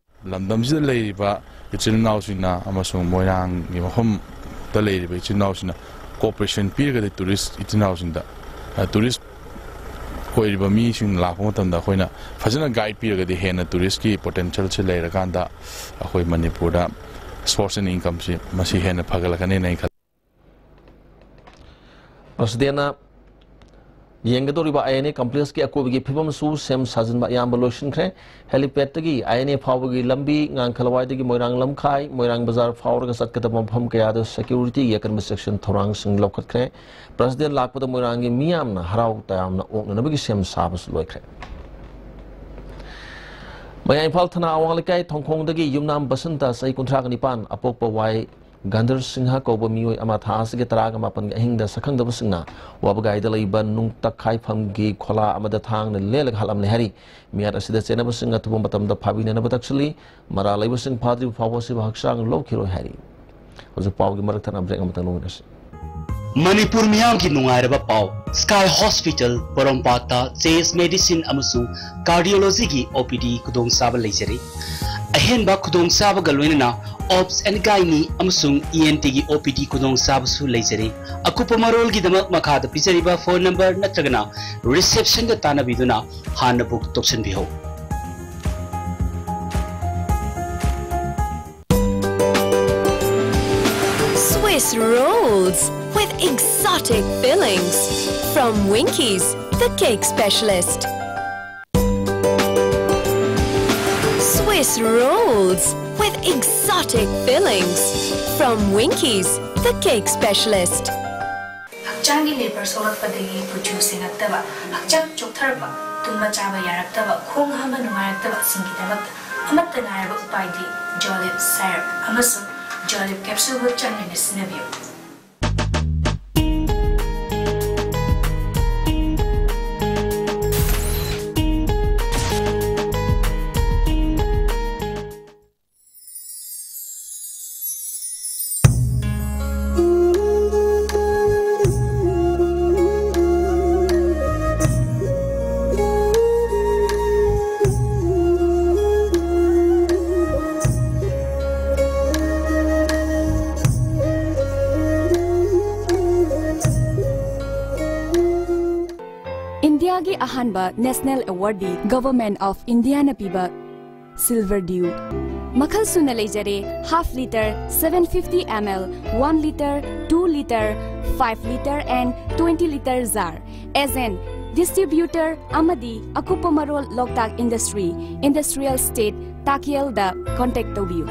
ꯂꯝꯗꯝꯁꯤꯗ ꯂꯩꯔꯤꯕ ꯏꯆꯤꯜ ꯏꯅꯥꯎꯁꯤꯡꯅ ꯑꯃꯁꯨꯡ ꯃꯣꯏꯔꯥꯡꯒꯤ ꯃꯐꯝꯗ ꯂꯩꯔꯤꯕ ꯏꯆꯤꯜ ꯏꯅꯥꯎꯁꯤꯡꯅ ꯀꯣꯑꯣꯄꯔꯦꯁꯟ ꯄꯤꯔꯒꯗꯤ ꯇꯨꯔꯤꯁ ꯏꯆꯤꯜ ꯏꯅꯥꯎꯁꯤꯡꯗ, ꯑ, ꯇꯨꯔꯤꯁ ꯑꯣꯏꯔꯤꯕ ꯃꯤꯁꯤꯡ ꯂꯥꯛꯄ ꯃꯇꯝꯗ ꯑꯩꯈꯣꯏꯅ ꯐꯖꯅ ꯒꯥꯏꯗ ꯄꯤꯔꯒꯗꯤ ꯍꯦꯟꯅ ꯇꯨꯔꯤꯁꯀꯤ ꯄꯣꯇꯦꯟꯁꯤꯌꯦꯜꯁꯤ ꯂꯩꯔꯀꯥꯟꯗ ꯑꯩꯈꯣꯏ ꯃꯅꯤꯄꯨꯔꯗ ꯁꯣꯔꯁ ꯑꯦꯟ ꯏꯟꯀꯝꯁꯤ ꯃꯁꯤ ꯍꯦꯟꯅ ꯐꯒꯠꯂꯛꯀꯅꯤꯅ ꯑꯩ ꯈꯜꯂꯤ꯫ ꯄ꯭ꯔꯁꯤꯗꯦꯟꯠꯅ ꯌꯦꯡꯒꯗꯧꯔꯤꯕ ꯑꯥꯏ ꯑꯦꯟ ꯑꯦ ꯀꯝꯄ꯭ꯂꯦꯛꯁꯀꯤ ꯑꯀꯣꯏꯕꯒꯤ ꯐꯤꯕꯝꯁꯨ ꯁꯦꯝ ꯁꯥꯖꯤꯟꯕ ꯑꯌꯥꯝꯕ ꯂꯣꯏꯁꯤꯟꯈ꯭ꯔꯦ꯫ ꯍꯦꯂꯤꯄꯦꯗꯇꯒꯤ ꯑꯥꯏ ꯑꯦꯟ ꯑꯦ ꯐꯥꯎꯕꯒꯤ ꯂꯝꯕꯤ, ꯉꯥꯡꯈꯂꯋꯥꯏꯗꯒꯤ ꯃꯣꯏꯔꯥꯡ ꯂꯝꯈꯥꯏ, ꯃꯣꯏꯔꯥꯡ ꯕꯖꯥꯔ ꯐꯥꯎꯔꯒ ꯆꯠꯀꯗꯕ ꯃꯐꯝ ꯀꯌꯥꯗ ꯁꯦꯀ꯭ꯌꯨꯔꯤꯇꯤꯒꯤ ꯑꯀꯟꯕ ꯆꯦꯛꯁꯤꯟ ꯊꯧꯔꯥꯡꯁꯤꯡ ꯂꯧꯈꯠꯈ꯭ꯔꯦ꯫ ꯄ꯭ꯔꯁꯤꯗꯦꯟꯠ ꯂꯥꯛꯄꯗ ꯃꯣꯏꯔꯥꯡꯒꯤ ꯃꯤꯌꯥꯝꯅ ꯍꯔꯥꯎ ꯇꯌꯥꯝꯅ ꯑꯣꯛꯅꯅꯕꯒꯤ ꯁꯦꯝ ꯁꯥꯕꯁꯨ ꯂꯣꯏꯈ꯭ꯔꯦ꯫ ꯃꯌꯥꯡ ꯏꯝꯐꯥꯜ ꯊꯅꯥ ꯑꯋꯥꯡ ꯂꯩꯀꯥꯏ ꯊꯣꯡꯈꯣꯡꯗꯒꯤ ꯌꯨꯝꯅꯥꯝ ꯕꯁꯟꯇ ꯆꯍꯤ ꯀꯨꯟꯊ꯭ꯔꯥꯒ ꯅꯤꯄꯥꯟ, ꯑꯄꯣꯛꯄ ꯋꯥꯏ ꯒꯟꯙꯔ ꯁꯤꯡꯍ ꯀꯧꯕ ꯃꯤꯑꯣꯏ ꯑꯃ ꯊꯥ ꯑꯁꯤꯒꯤ ꯇꯔꯥꯒ ꯃꯥꯄꯟꯒꯤ ꯑꯍꯤꯡꯗ ꯁꯛꯈꯪꯗꯕꯁꯤꯡꯅ ꯋꯥꯕꯒꯥꯏꯗ ꯂꯩꯕ ꯅꯨꯡ ꯇꯛꯈꯥꯏꯐꯝꯒꯤ ꯈꯣꯂꯥ ꯑꯃꯗ ꯊꯥꯡꯅ ꯂꯦꯜꯂꯒ ꯍꯥꯠꯂꯝꯂꯦ ꯍꯥꯏꯔꯤ꯫ ꯃꯤꯍꯥꯠ ꯑꯁꯤꯗ ꯆꯦꯟꯅꯕꯁꯤꯡ ꯑꯊꯨꯕ ꯃꯇꯝꯗ ꯐꯥꯕꯤꯅꯅꯕ ꯇꯛꯁꯤꯜꯂꯤ꯫ ꯃꯔꯥꯜ ꯂꯩꯕꯁꯤꯡ ꯐꯥꯗ꯭ꯔꯤꯕ ꯐꯥꯎꯕ ꯑꯁꯤꯕ ꯍꯛꯆꯥꯡ ꯂꯧꯈꯤꯔꯣꯏ ꯍꯥꯏꯔꯤ꯫ ꯍꯧꯖꯤꯛ ꯄꯥꯎꯒꯤ ꯃꯔꯛ ꯊꯠꯅ ꯕ꯭ꯔꯦꯛ ꯑꯃꯇꯪ ꯂꯧꯃꯤꯟꯅꯁꯤ꯫ ꯃꯅꯤꯄꯨꯔ ꯃꯤꯌꯥꯝꯒꯤ ꯅꯨꯡꯉꯥꯏꯔꯕ ꯄꯥꯎ, ꯁ꯭ꯀꯥꯏ ꯍꯣꯁꯄꯤꯇꯥꯜ ꯄꯣꯔꯣꯝꯄꯥꯠꯇ ꯆꯦꯁ ꯃꯦꯗꯤꯁꯤꯟ ꯑꯃꯁꯨꯡ ꯀꯥꯔꯗꯤꯑꯣꯂꯣꯖꯤꯒꯤ ꯑꯣ ꯄꯤ ꯗꯤ ꯈꯨꯗꯣꯡꯆꯥꯕ ꯂꯩꯖꯔꯤ꯫ ꯑꯍꯦꯟꯕ ꯈꯨꯗꯣꯡꯆꯥꯕꯒ ꯂꯣꯏꯅꯅ Obs and Gynae ꯑꯃꯁꯨꯡ E N T ꯒꯤ O P D ꯈꯨꯗꯣꯡꯆꯥꯕꯁꯨ ꯂꯩꯖꯔꯤ꯫ ꯑꯀꯨꯞꯄ ꯃꯔꯣꯜꯒꯤꯗꯃꯛ ꯃꯈꯥꯗ ꯄꯤꯖꯔꯤꯕ phone number ꯅꯠꯇ꯭ꯔꯒꯅ reception ꯗ ꯇꯥꯟꯅꯕꯤꯗꯨꯅ ꯍꯥꯟꯅ book ꯇꯧꯁꯤꯟꯕꯤꯍꯧ꯫ Swiss rolls with exotic fillings from Winkies, the cake specialist. Swiss rolls with exotic fillings from Winkies, the cake specialist. ꯍꯛꯆꯥꯡꯒꯤ labour ꯁꯣꯛꯂꯛꯄꯗꯒꯤ ꯀꯨꯆꯨ ꯁꯦꯡꯉꯛꯇꯕ, ꯍꯛꯆꯥꯡ ꯆꯣꯛꯊꯔꯛꯄ, ꯇꯨꯝꯕ ꯆꯥꯕ ꯌꯥꯔꯛꯇꯕ, ꯈꯣꯡ ꯍꯥꯝꯕ ꯅꯨꯡꯉꯥꯏꯔꯛꯇꯕꯁꯤꯡꯒꯤꯗꯃꯛꯇ ꯑꯃꯠꯇ ꯉꯥꯏꯔꯕ ꯎꯄꯥꯏꯗꯤ Jolib syrup ꯑꯃꯁꯨꯡ Jolib capsule ꯕꯨ ꯆꯥꯡ ꯅꯥꯏꯅ ꯁꯤꯖꯤꯟꯅꯕꯤꯌꯨ꯫ ꯏꯟꯗꯤꯌꯥꯒꯤ ꯑꯍꯥꯟꯕ national awardee Government of Indiaꯅ ꯄꯤꯕ Silver Dew ꯃꯈꯜ ꯁꯨꯅ ꯂꯩꯖꯔꯦ꯫ Half litre, seven fifty ml, one litre, two litre, five litre and twenty litre jar꯫ Agent, distributor ꯑꯃꯗꯤ ꯑꯀꯨꯞꯄ ꯃꯔꯣꯜ ꯂꯣꯛꯇꯥꯛ ꯏꯟꯗꯁꯇ꯭ꯔꯤ, ꯏꯟꯗꯁꯇ꯭ꯔꯤꯌꯦꯜ ꯁ꯭ꯇꯦꯠ, ꯇꯥꯀꯦꯜꯗ contact ꯇꯧꯕꯤꯌꯨ꯫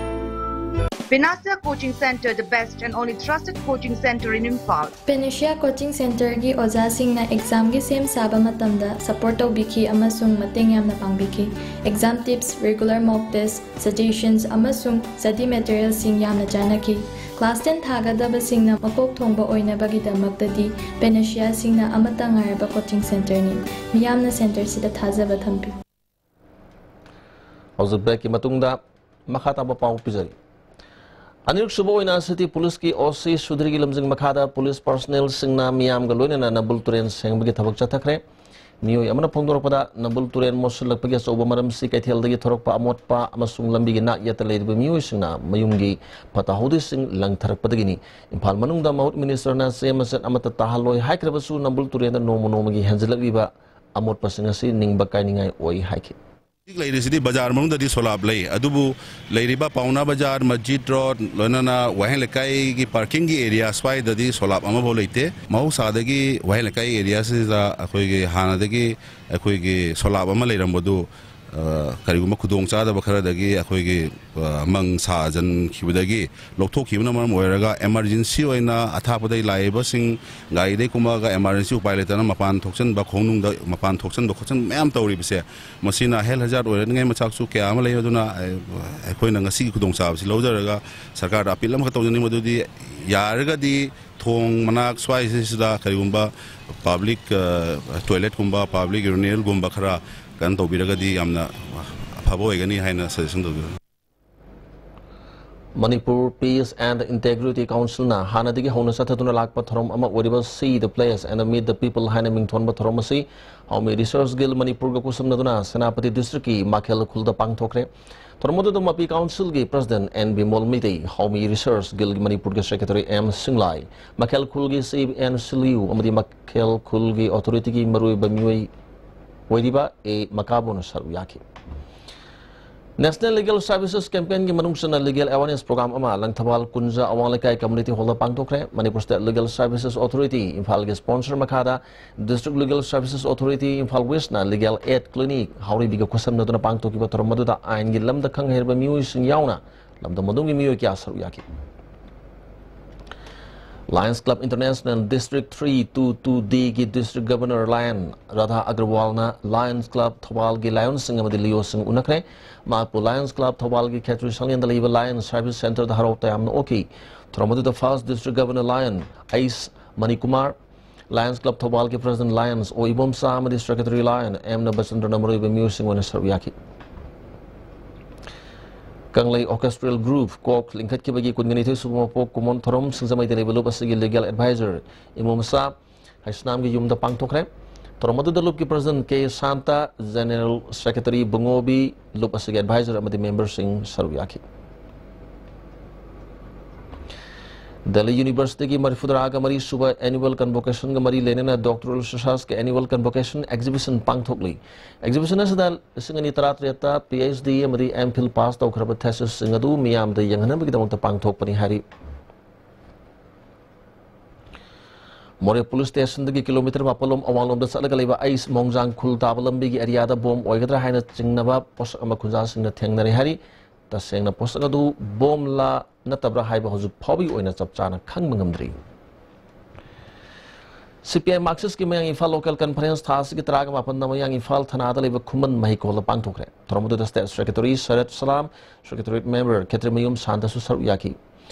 Panacea Coaching Center, the best and only trusted coaching center in Imphal. Panacea Coaching Centerꯒꯤ ꯑꯣꯖꯥꯁꯤꯡꯅ examꯒꯤ ꯁꯦꯝ ꯁꯥꯕ ꯃꯇꯝꯗ support ꯇꯧꯕꯤꯈꯤ ꯑꯃꯁꯨꯡ ꯃꯇꯦꯡ ꯌꯥꯝꯅ ꯄꯥꯡꯕꯤꯈꯤ꯫ Exam tips, regular mock test, suggestions ꯑꯃꯁꯨꯡ study materialꯁꯤꯡ ꯌꯥꯝꯅ ꯆꯥꯟꯅꯈꯤ꯫ Class ten ꯊꯥꯒꯗꯕꯁꯤꯡꯅ ꯃꯀꯣꯛ ꯊꯣꯡꯕ ꯑꯣꯏꯅꯕꯒꯤꯗꯃꯛꯇꯗꯤ Panaceaꯁꯤꯡꯅ ꯑꯃꯠꯇ ꯉꯥꯏꯔꯕ coaching centerꯅꯤ꯫ ꯃꯤꯌꯥꯝꯅ centerꯁꯤꯗ ꯊꯥꯖꯕ ꯊꯝꯕꯤꯌꯨ꯫ ꯍꯧꯖꯤꯛ breakꯀꯤ ꯃꯇꯨꯡꯗ ꯃꯈꯥ ꯇꯥꯕ ꯄꯥꯎ ꯄꯤꯖꯔꯤ꯫ ꯑꯅꯤꯔꯛꯁꯨꯕ ꯑꯣꯏꯅ city policeꯀꯤ O C ꯁꯨꯙꯤꯔꯒꯤ ꯂꯝꯖꯤꯡ ꯃꯈꯥꯗ police personnelꯁꯤꯡꯅ ꯃꯤꯌꯥꯝꯒ ꯂꯣꯏꯅꯅ ꯅꯝꯕꯨꯜ ꯇꯨꯔꯦꯜ ꯁꯦꯡꯕꯒꯤ ꯊꯕꯛ ꯆꯠꯊꯈ꯭ꯔꯦ꯫ ꯃꯤꯑꯣꯏ ꯑꯃꯅ ꯐꯣꯡꯗꯣꯔꯛꯄꯗ, ꯅꯝꯕꯨꯜ ꯇꯨꯔꯦꯜ ꯃꯣꯠꯁꯤꯜꯂꯛꯄꯒꯤ ꯑꯆꯧꯕ ꯃꯔꯝꯁꯤ ꯀꯩꯊꯦꯜꯗꯒꯤ ꯊꯣꯔꯛꯄ ꯑꯃꯣꯠꯄ ꯑꯃꯁꯨꯡ ꯂꯝꯕꯤꯒꯤ ꯅꯥꯛ ꯌꯦꯠꯇ ꯂꯩꯔꯤꯕ ꯃꯤꯑꯣꯏꯁꯤꯡꯅ ꯃꯌꯨꯝꯒꯤ ꯐꯠꯇ ꯍꯥꯎꯗꯤꯁꯤꯡ ꯂꯪꯊꯔꯛꯄꯗꯒꯤꯅꯤ꯫ ꯏꯝꯐꯥꯜ ꯃꯅꯨꯡꯗ ꯃꯍꯨꯠ ꯃꯤꯅꯤꯁꯇꯔꯅ ꯆꯦ ꯃꯆꯦꯠ ꯑꯃꯠꯇ ꯇꯥꯍꯜꯂꯣꯏ ꯍꯥꯏꯈ꯭ꯔꯕꯁꯨ, ꯅꯝꯕꯨꯜ ꯇꯨꯔꯦꯜꯗ ꯅꯣꯡꯃ ꯅꯣꯡꯃꯒꯤ ꯍꯦꯟꯖꯤꯜꯂꯛꯂꯤꯕ ꯑꯃꯣꯠꯄꯁꯤꯡ ꯑꯁꯤ ꯅꯤꯡꯕ ꯀꯥꯏꯅꯤꯡꯉꯥꯏ ꯑꯣꯏ ꯍꯥꯏꯈꯤ꯫ ꯍꯧꯖꯤꯛ ꯂꯩꯔꯤꯁꯤꯗꯤ ꯕꯖꯥꯔ ꯃꯅꯨꯡꯗꯗꯤ ꯁꯣꯂꯥꯞ ꯂꯩ, ꯑꯗꯨꯕꯨ ꯂꯩꯔꯤꯕ ꯄꯥꯎꯅꯥ ꯕꯖꯥꯔ, ꯃꯁꯖꯤꯗ ꯔꯣꯗ, ꯂꯣꯏꯅꯅ ꯋꯥꯍꯦꯡ ꯂꯩꯀꯥꯏꯒꯤ ꯄꯥꯔꯀꯤꯡꯒꯤ ꯑꯦꯔꯤꯌꯥ ꯁ꯭ꯋꯥꯏꯗꯗꯤ ꯁꯣꯂꯥꯞ ꯑꯃꯐꯥꯎ ꯂꯩꯇꯦ꯫ ꯃꯍꯧꯁꯥꯗꯒꯤ ꯋꯥꯍꯦꯡ ꯂꯩꯀꯥꯏ ꯑꯦꯔꯤꯌꯥꯁꯤꯗ ꯑꯩꯈꯣꯏꯒꯤ ꯍꯥꯟꯅꯗꯒꯤ ꯑꯩꯈꯣꯏꯒꯤ ꯁꯣꯂꯥꯞ ꯑꯃ ꯂꯩꯔꯝꯕꯗꯨ, ꯑ, ꯀꯔꯤꯒꯨꯝꯕ ꯈꯨꯗꯣꯡꯆꯥꯗꯕ ꯈꯔꯗꯒꯤ ꯑꯩꯈꯣꯏꯒꯤ, ꯑ, ꯃꯪ ꯁꯥꯖꯟꯈꯤꯕꯗꯒꯤ ꯂꯧꯊꯣꯛꯈꯤꯕꯅ ꯃꯔꯝ ꯑꯣꯏꯔꯒ, ꯏꯃꯥꯔꯖꯦꯟꯁꯤ ꯑꯣꯏꯅ ꯑꯊꯥꯞꯄꯗꯒꯤ ꯂꯥꯛꯏꯕꯁꯤꯡ ꯒꯥꯔꯤꯗꯒꯤ ꯀꯨꯝꯃꯛꯑꯒ ꯏꯃꯥꯔꯖꯦꯟꯁꯤ ꯎꯄꯥꯏ ꯂꯩꯇꯅ ꯃꯄꯥꯟ ꯊꯣꯛꯆꯟꯕ, ꯈꯣꯡꯅꯨꯡꯗ ꯃꯄꯥꯟ ꯊꯣꯛꯆꯟꯕ ꯈꯣꯠꯆꯟꯕ ꯃꯌꯥꯝ ꯇꯧꯔꯤꯕꯁꯦ, ꯃꯁꯤꯅ ꯍꯦꯜꯊ ꯍꯖꯥꯔꯗ ꯑꯣꯏꯔꯛꯅꯤꯡꯉꯥꯏ ꯃꯆꯥꯛꯁꯨ ꯀꯌꯥ ꯑꯃ ꯂꯩ꯫ ꯑꯗꯨꯅ ꯑꯩ-, ꯑꯩꯈꯣꯏꯅ ꯉꯁꯤꯒꯤ ꯈꯨꯗꯣꯡꯆꯥꯕꯁꯤ ꯂꯧꯖꯔꯒ ꯁꯔꯀꯥꯔꯗ ꯑꯄꯤꯜ ꯑꯃꯈꯛ ꯇꯧꯖꯅꯤꯡꯕ, ꯑꯗꯨꯗꯤ ꯌꯥꯔꯒꯗꯤ ꯊꯣꯡ ꯃꯅꯥꯛ ꯁ꯭ꯋꯥꯏꯁꯤꯗ ꯀꯔꯤꯒꯨꯝꯕ ꯄꯕ꯭ꯂꯤꯛ, ꯑ, ꯇꯣꯏꯂꯦꯠꯀꯨꯝꯕ, ꯄꯕ꯭ꯂꯤꯛ ꯌꯨꯔꯤꯅꯦꯜꯒꯨꯝꯕ ꯈꯔ ꯀꯩꯅꯣ ꯇꯧꯕꯤꯔꯒꯗꯤ ꯌꯥꯝꯅ ꯑꯐꯕ ꯑꯣꯏꯒꯅꯤ ꯍꯥꯏꯅ ꯁꯖꯦꯁꯟ ꯇꯧꯖꯕꯅꯤ꯫ ꯃꯅꯤꯄꯨꯔ Peace and Integrity Councilꯅ ꯍꯥꯟꯅꯗꯒꯤ ꯍꯧꯅ ꯆꯠꯊꯗꯨꯅ ꯂꯥꯛꯄ ꯊꯧꯔꯝ ꯑꯃ ꯑꯣꯏꯔꯤꯕ See the Place and Meet the People ꯍꯥꯏꯅ ꯃꯤꯡꯊꯣꯟꯕ ꯊꯧꯔꯝ ꯑꯁꯤ ꯍꯥꯎꯃꯤ ꯔꯤꯁꯔꯁ ꯒꯤꯜ ꯃꯅꯤꯄꯨꯔꯒ ꯈꯨꯠꯁꯝꯅꯗꯨꯅ ꯁꯦꯅꯥꯄꯇꯤ ꯗꯤꯁꯇ꯭ꯔꯤꯛꯀꯤ ꯃꯥꯈꯦꯜ ꯈꯨꯜꯗ ꯄꯥꯡꯊꯣꯛꯈ꯭ꯔꯦ꯫ ꯊꯧꯔꯝ ꯑꯗꯨꯗ ꯃꯄꯤ ꯀꯥꯎꯟꯁꯤꯜꯒꯤ ꯄ꯭ꯔꯁꯤꯗꯦꯟꯠ ꯑꯦꯟ ꯕꯤꯃꯣꯜ ꯃꯩꯇꯩ, ꯍꯥꯎꯃꯤ ꯔꯤꯁꯔꯁ ꯒꯤꯜꯒꯤ ꯃꯅꯤꯄꯨꯔꯒꯤ ꯁꯦꯀ꯭ꯔꯦꯇꯔꯤ ꯑꯦꯝ ꯁꯤꯡꯂꯥꯏ, ꯃꯥꯈꯦꯜ ꯈꯨꯜꯒꯤ ꯆꯤꯐ ꯑꯦꯟ ꯁꯤꯂꯤꯌꯨ ꯑꯃꯗꯤ ꯃꯥꯈꯦꯜ ꯈꯨꯜꯒꯤ ꯑꯣꯊꯣꯔꯤꯇꯤꯒꯤ ꯃꯔꯨꯑꯣꯏꯕ ꯃꯤꯑꯣꯏ ꯑꯣꯏꯔꯤꯕ ꯑꯦ ꯃꯀꯥꯕꯣꯅ ꯁꯔꯨꯛ ꯌꯥꯈꯤ꯫ National Legal Services Campaignꯒꯤ ꯃꯅꯨꯡ ꯆꯟꯅ ꯂꯤꯒꯦꯜ ꯑꯦꯋꯥꯔꯅꯦꯁ ꯄ꯭ꯔꯣꯒ꯭ꯔꯥꯝ ꯑꯃ ꯂꯪꯊꯕꯥꯜ ꯀꯨꯟꯖꯥ ꯑꯋꯥꯡ ꯂꯩꯀꯥꯏ ꯀꯝꯃ꯭ꯌꯨꯅꯤꯇꯤ ꯍꯣꯜꯗ ꯄꯥꯡꯊꯣꯛꯈ꯭ꯔꯦ꯫ Manipur state legal services authority ꯏꯝꯐꯥꯜꯒꯤ ꯁ꯭ꯄꯣꯟꯁꯔ ꯃꯈꯥꯗ district legal services authority Imphal ꯋꯦꯁ꯭ꯠꯅ ꯂꯤꯒꯦꯜ ꯑꯦꯗ ꯀ꯭ꯂꯤꯅꯤꯛ ꯍꯥꯎꯔꯩꯕꯤꯒ ꯈꯨꯠꯁꯝꯅꯗꯨꯅ ꯄꯥꯡꯊꯣꯛꯈꯤꯕ ꯊꯧꯔꯝ ꯑꯗꯨꯗ ꯑꯥꯏꯟꯒꯤ ꯂꯝꯗ ꯈꯪ ꯍꯩꯔꯕ ꯃꯤꯑꯣꯏꯁꯤꯡ ꯌꯥꯎꯅ ꯂꯝꯗꯝ ꯑꯗꯨꯒꯤ ꯃꯤꯑꯣꯏ ꯀꯌꯥ ꯁꯔꯨꯛ ꯌꯥꯈꯤ꯫ Lions Club International District three two two Dꯒꯤ District Governor Lion Radha ꯑꯒꯔꯋꯥꯜꯅ Lions Club ꯊꯧꯕꯥꯜꯒꯤ ꯂꯥꯏꯑꯣꯟꯁꯤꯡ ꯑꯃꯗꯤ ꯂꯤꯑꯣꯁꯤꯡ ꯎꯅꯈ꯭ꯔꯦ꯫ ꯃꯍꯥꯛꯄꯨ Lions Club ꯊꯧꯕꯥꯜꯒꯤ ꯈꯦꯇ꯭ꯔꯤ ꯁꯪꯂꯦꯟꯗ ꯂꯩꯕ Lions Service Centreꯗ ꯍꯔꯥꯎ ꯇꯌꯥꯝꯅ ꯑꯣꯛꯈꯤ꯫ ꯊꯧꯔꯝ ꯑꯗꯨꯗ First District Governor Lion ꯑꯩꯁ Manikumar, Lions Club ꯊꯧꯕꯥꯜꯒꯤ President Lions ꯑꯣ ꯏꯕꯣꯝꯆꯥ ꯑꯃꯗꯤ Secretary Lion ꯑꯦꯝ ꯅꯕꯆꯟꯗ꯭ꯔꯅ ꯃꯔꯨꯑꯣꯏꯕ ꯃꯤꯑꯣꯏꯁꯤꯡ ꯑꯣꯏꯅ ꯁꯔꯨꯛ ꯌꯥꯈꯤ꯫ ꯀꯪꯂꯩ Orchestral Group ꯀꯣꯛ ꯂꯤꯡꯈꯠꯈꯤꯕꯒꯤ ꯀꯨꯟꯒ ꯅꯤꯊꯣꯏ ꯁꯨꯕ ꯃꯄꯣꯛ ꯀꯨꯝꯑꯣꯟ ꯊꯧꯔꯝ ꯁꯤꯡꯖꯃꯩꯗ ꯂꯩꯕ ꯂꯨꯞ ꯑꯁꯤꯒꯤ ꯂꯤꯒꯦꯜ ꯑꯦꯗꯚꯥꯏꯖꯔ ꯏꯃꯣꯝꯆꯥ ꯍꯩꯁꯅꯥꯝꯒꯤ ꯌꯨꯝꯗ ꯄꯥꯡꯊꯣꯛꯈ꯭ꯔꯦ꯫ ꯊꯧꯔꯝ ꯑꯗꯨꯗ ꯂꯨꯞꯀꯤ ꯄ꯭ꯔꯁꯤꯗꯦꯟꯠ ꯀꯦ ꯁꯥꯟꯇ, ꯖꯦꯅꯔꯦꯜ ꯁꯦꯀ꯭ꯔꯦꯇꯔꯤ ꯕꯨꯡꯉꯣꯕꯤ, ꯂꯨꯞ ꯑꯁꯤꯒꯤ ꯑꯦꯗꯚꯥꯏꯖꯔ ꯑꯃꯗꯤ ꯃꯦꯝꯕꯔꯁꯤꯡ ꯁꯔꯨꯛ ꯌꯥꯈꯤ꯫ ꯗꯦꯜꯂꯤ ꯌꯨꯅꯤꯚꯔꯁꯤꯇꯤꯒꯤ ꯃꯔꯤꯐꯨꯇꯔꯥꯒ ꯃꯔꯤ ꯁꯨꯕ ꯑꯦꯅꯨꯋꯦꯜ ꯀꯟꯚꯣꯀꯦꯁꯟꯒ ꯃꯔꯤ ꯂꯩꯅꯅ ꯗꯣꯛꯇꯔꯦꯜ ꯔꯤꯁꯔꯆꯀꯤ ꯑꯦꯅꯨꯋꯦꯜ ꯀꯟꯚꯣꯀꯦꯁꯟ ꯑꯦꯛꯖꯤꯕꯤꯁꯟ ꯄꯥꯡꯊꯣꯛꯂꯤ꯫ ꯑꯦꯛꯖꯤꯕꯤꯁꯟ ꯑꯁꯤꯗ ꯂꯤꯁꯤꯡ ꯑꯅꯤ ꯇꯔꯥꯇꯔꯦꯠꯇ ꯄꯤ ꯑꯩꯆ ꯗꯤ ꯑꯃꯗꯤ ꯑꯦꯝ ꯐꯤꯜ ꯄꯥꯁ ꯇꯧꯈ꯭ꯔꯕ ꯊꯦꯁꯤꯁꯁꯤꯡ ꯑꯗꯨ ꯃꯤꯌꯥꯝꯗ ꯌꯦꯡꯍꯟꯅꯕꯒꯤꯗꯃꯛꯇ ꯄꯥꯡꯊꯣꯛꯄꯅꯤ ꯍꯥꯏꯔꯤ꯫ ꯃꯣꯔꯦ ꯄꯨꯂꯤꯁ ꯁ꯭ꯇꯦꯁꯟꯗꯒꯤ ꯀꯤꯂꯣꯃꯤꯇꯔ ꯃꯥꯄꯜ ꯂꯣꯝ ꯑꯋꯥꯡꯂꯣꯝꯗ ꯆꯠꯂꯒ ꯂꯩꯕ ꯑꯩꯁ ꯃꯣꯡꯖꯥꯡ ꯈꯨꯜ ꯇꯥꯕ ꯂꯝꯕꯤꯒꯤ ꯑꯦꯔꯤꯌꯥꯗ ꯕꯣꯝ ꯑꯣꯏꯒꯗ꯭ꯔꯥ ꯍꯥꯏꯅ ꯆꯤꯡꯅꯕ ꯄꯣꯠꯁꯛ ꯑꯃ ꯈꯨꯟꯖꯥꯁꯤꯡꯅ ꯊꯦꯡꯅꯔꯦ ꯍꯥꯏꯔꯤ꯫ ꯇꯁꯦꯡꯅ ꯄꯣꯠꯁꯛ ꯑꯗꯨ ꯕꯣꯝꯂꯥ ꯅꯠꯇꯕ꯭ꯔꯥ ꯍꯥꯏꯕ ꯍꯧꯖꯤꯛ ꯐꯥꯎꯕꯒꯤ ꯑꯣꯏꯅ ꯆꯞ ꯆꯥꯅ ꯈꯪꯕ ꯉꯝꯗ꯭ꯔꯤ꯫ ꯁꯤ ꯄꯤ ꯑꯥꯏ ꯃꯥꯔꯛꯁꯤꯁꯀꯤ ꯃꯌꯥꯡ ꯏꯝꯐꯥꯜ ꯂꯣꯀꯦꯜ ꯀꯟꯐꯔꯦꯟꯁ ꯊꯥ ꯑꯁꯤꯒꯤ ꯇꯔꯥꯒ ꯃꯥꯄꯟꯗ ꯃꯌꯥꯡ ꯏꯝꯐꯥꯜ ꯊꯅꯥꯗ ꯂꯩꯕ ꯈꯨꯃꯟ ꯃꯍꯩꯀꯣꯜꯗ ꯄꯥꯡꯊꯣꯛꯈ꯭ꯔꯦ꯫ ꯊꯧꯔꯝ ꯑꯗꯨꯗ ꯁ꯭ꯇꯦꯠ ꯁꯦꯀ꯭ꯔꯦꯇꯔꯤ ꯁꯔꯠ ꯁꯂꯥꯝ, ꯁꯦꯀ꯭ꯔꯦꯇꯔꯤ ꯃꯦꯝꯕꯔ ꯈꯦꯇ꯭ꯔꯤꯃꯌꯨꯝ ꯁꯥꯟꯇꯁꯨ ꯁꯔꯨꯛ ꯌꯥꯈꯤ꯫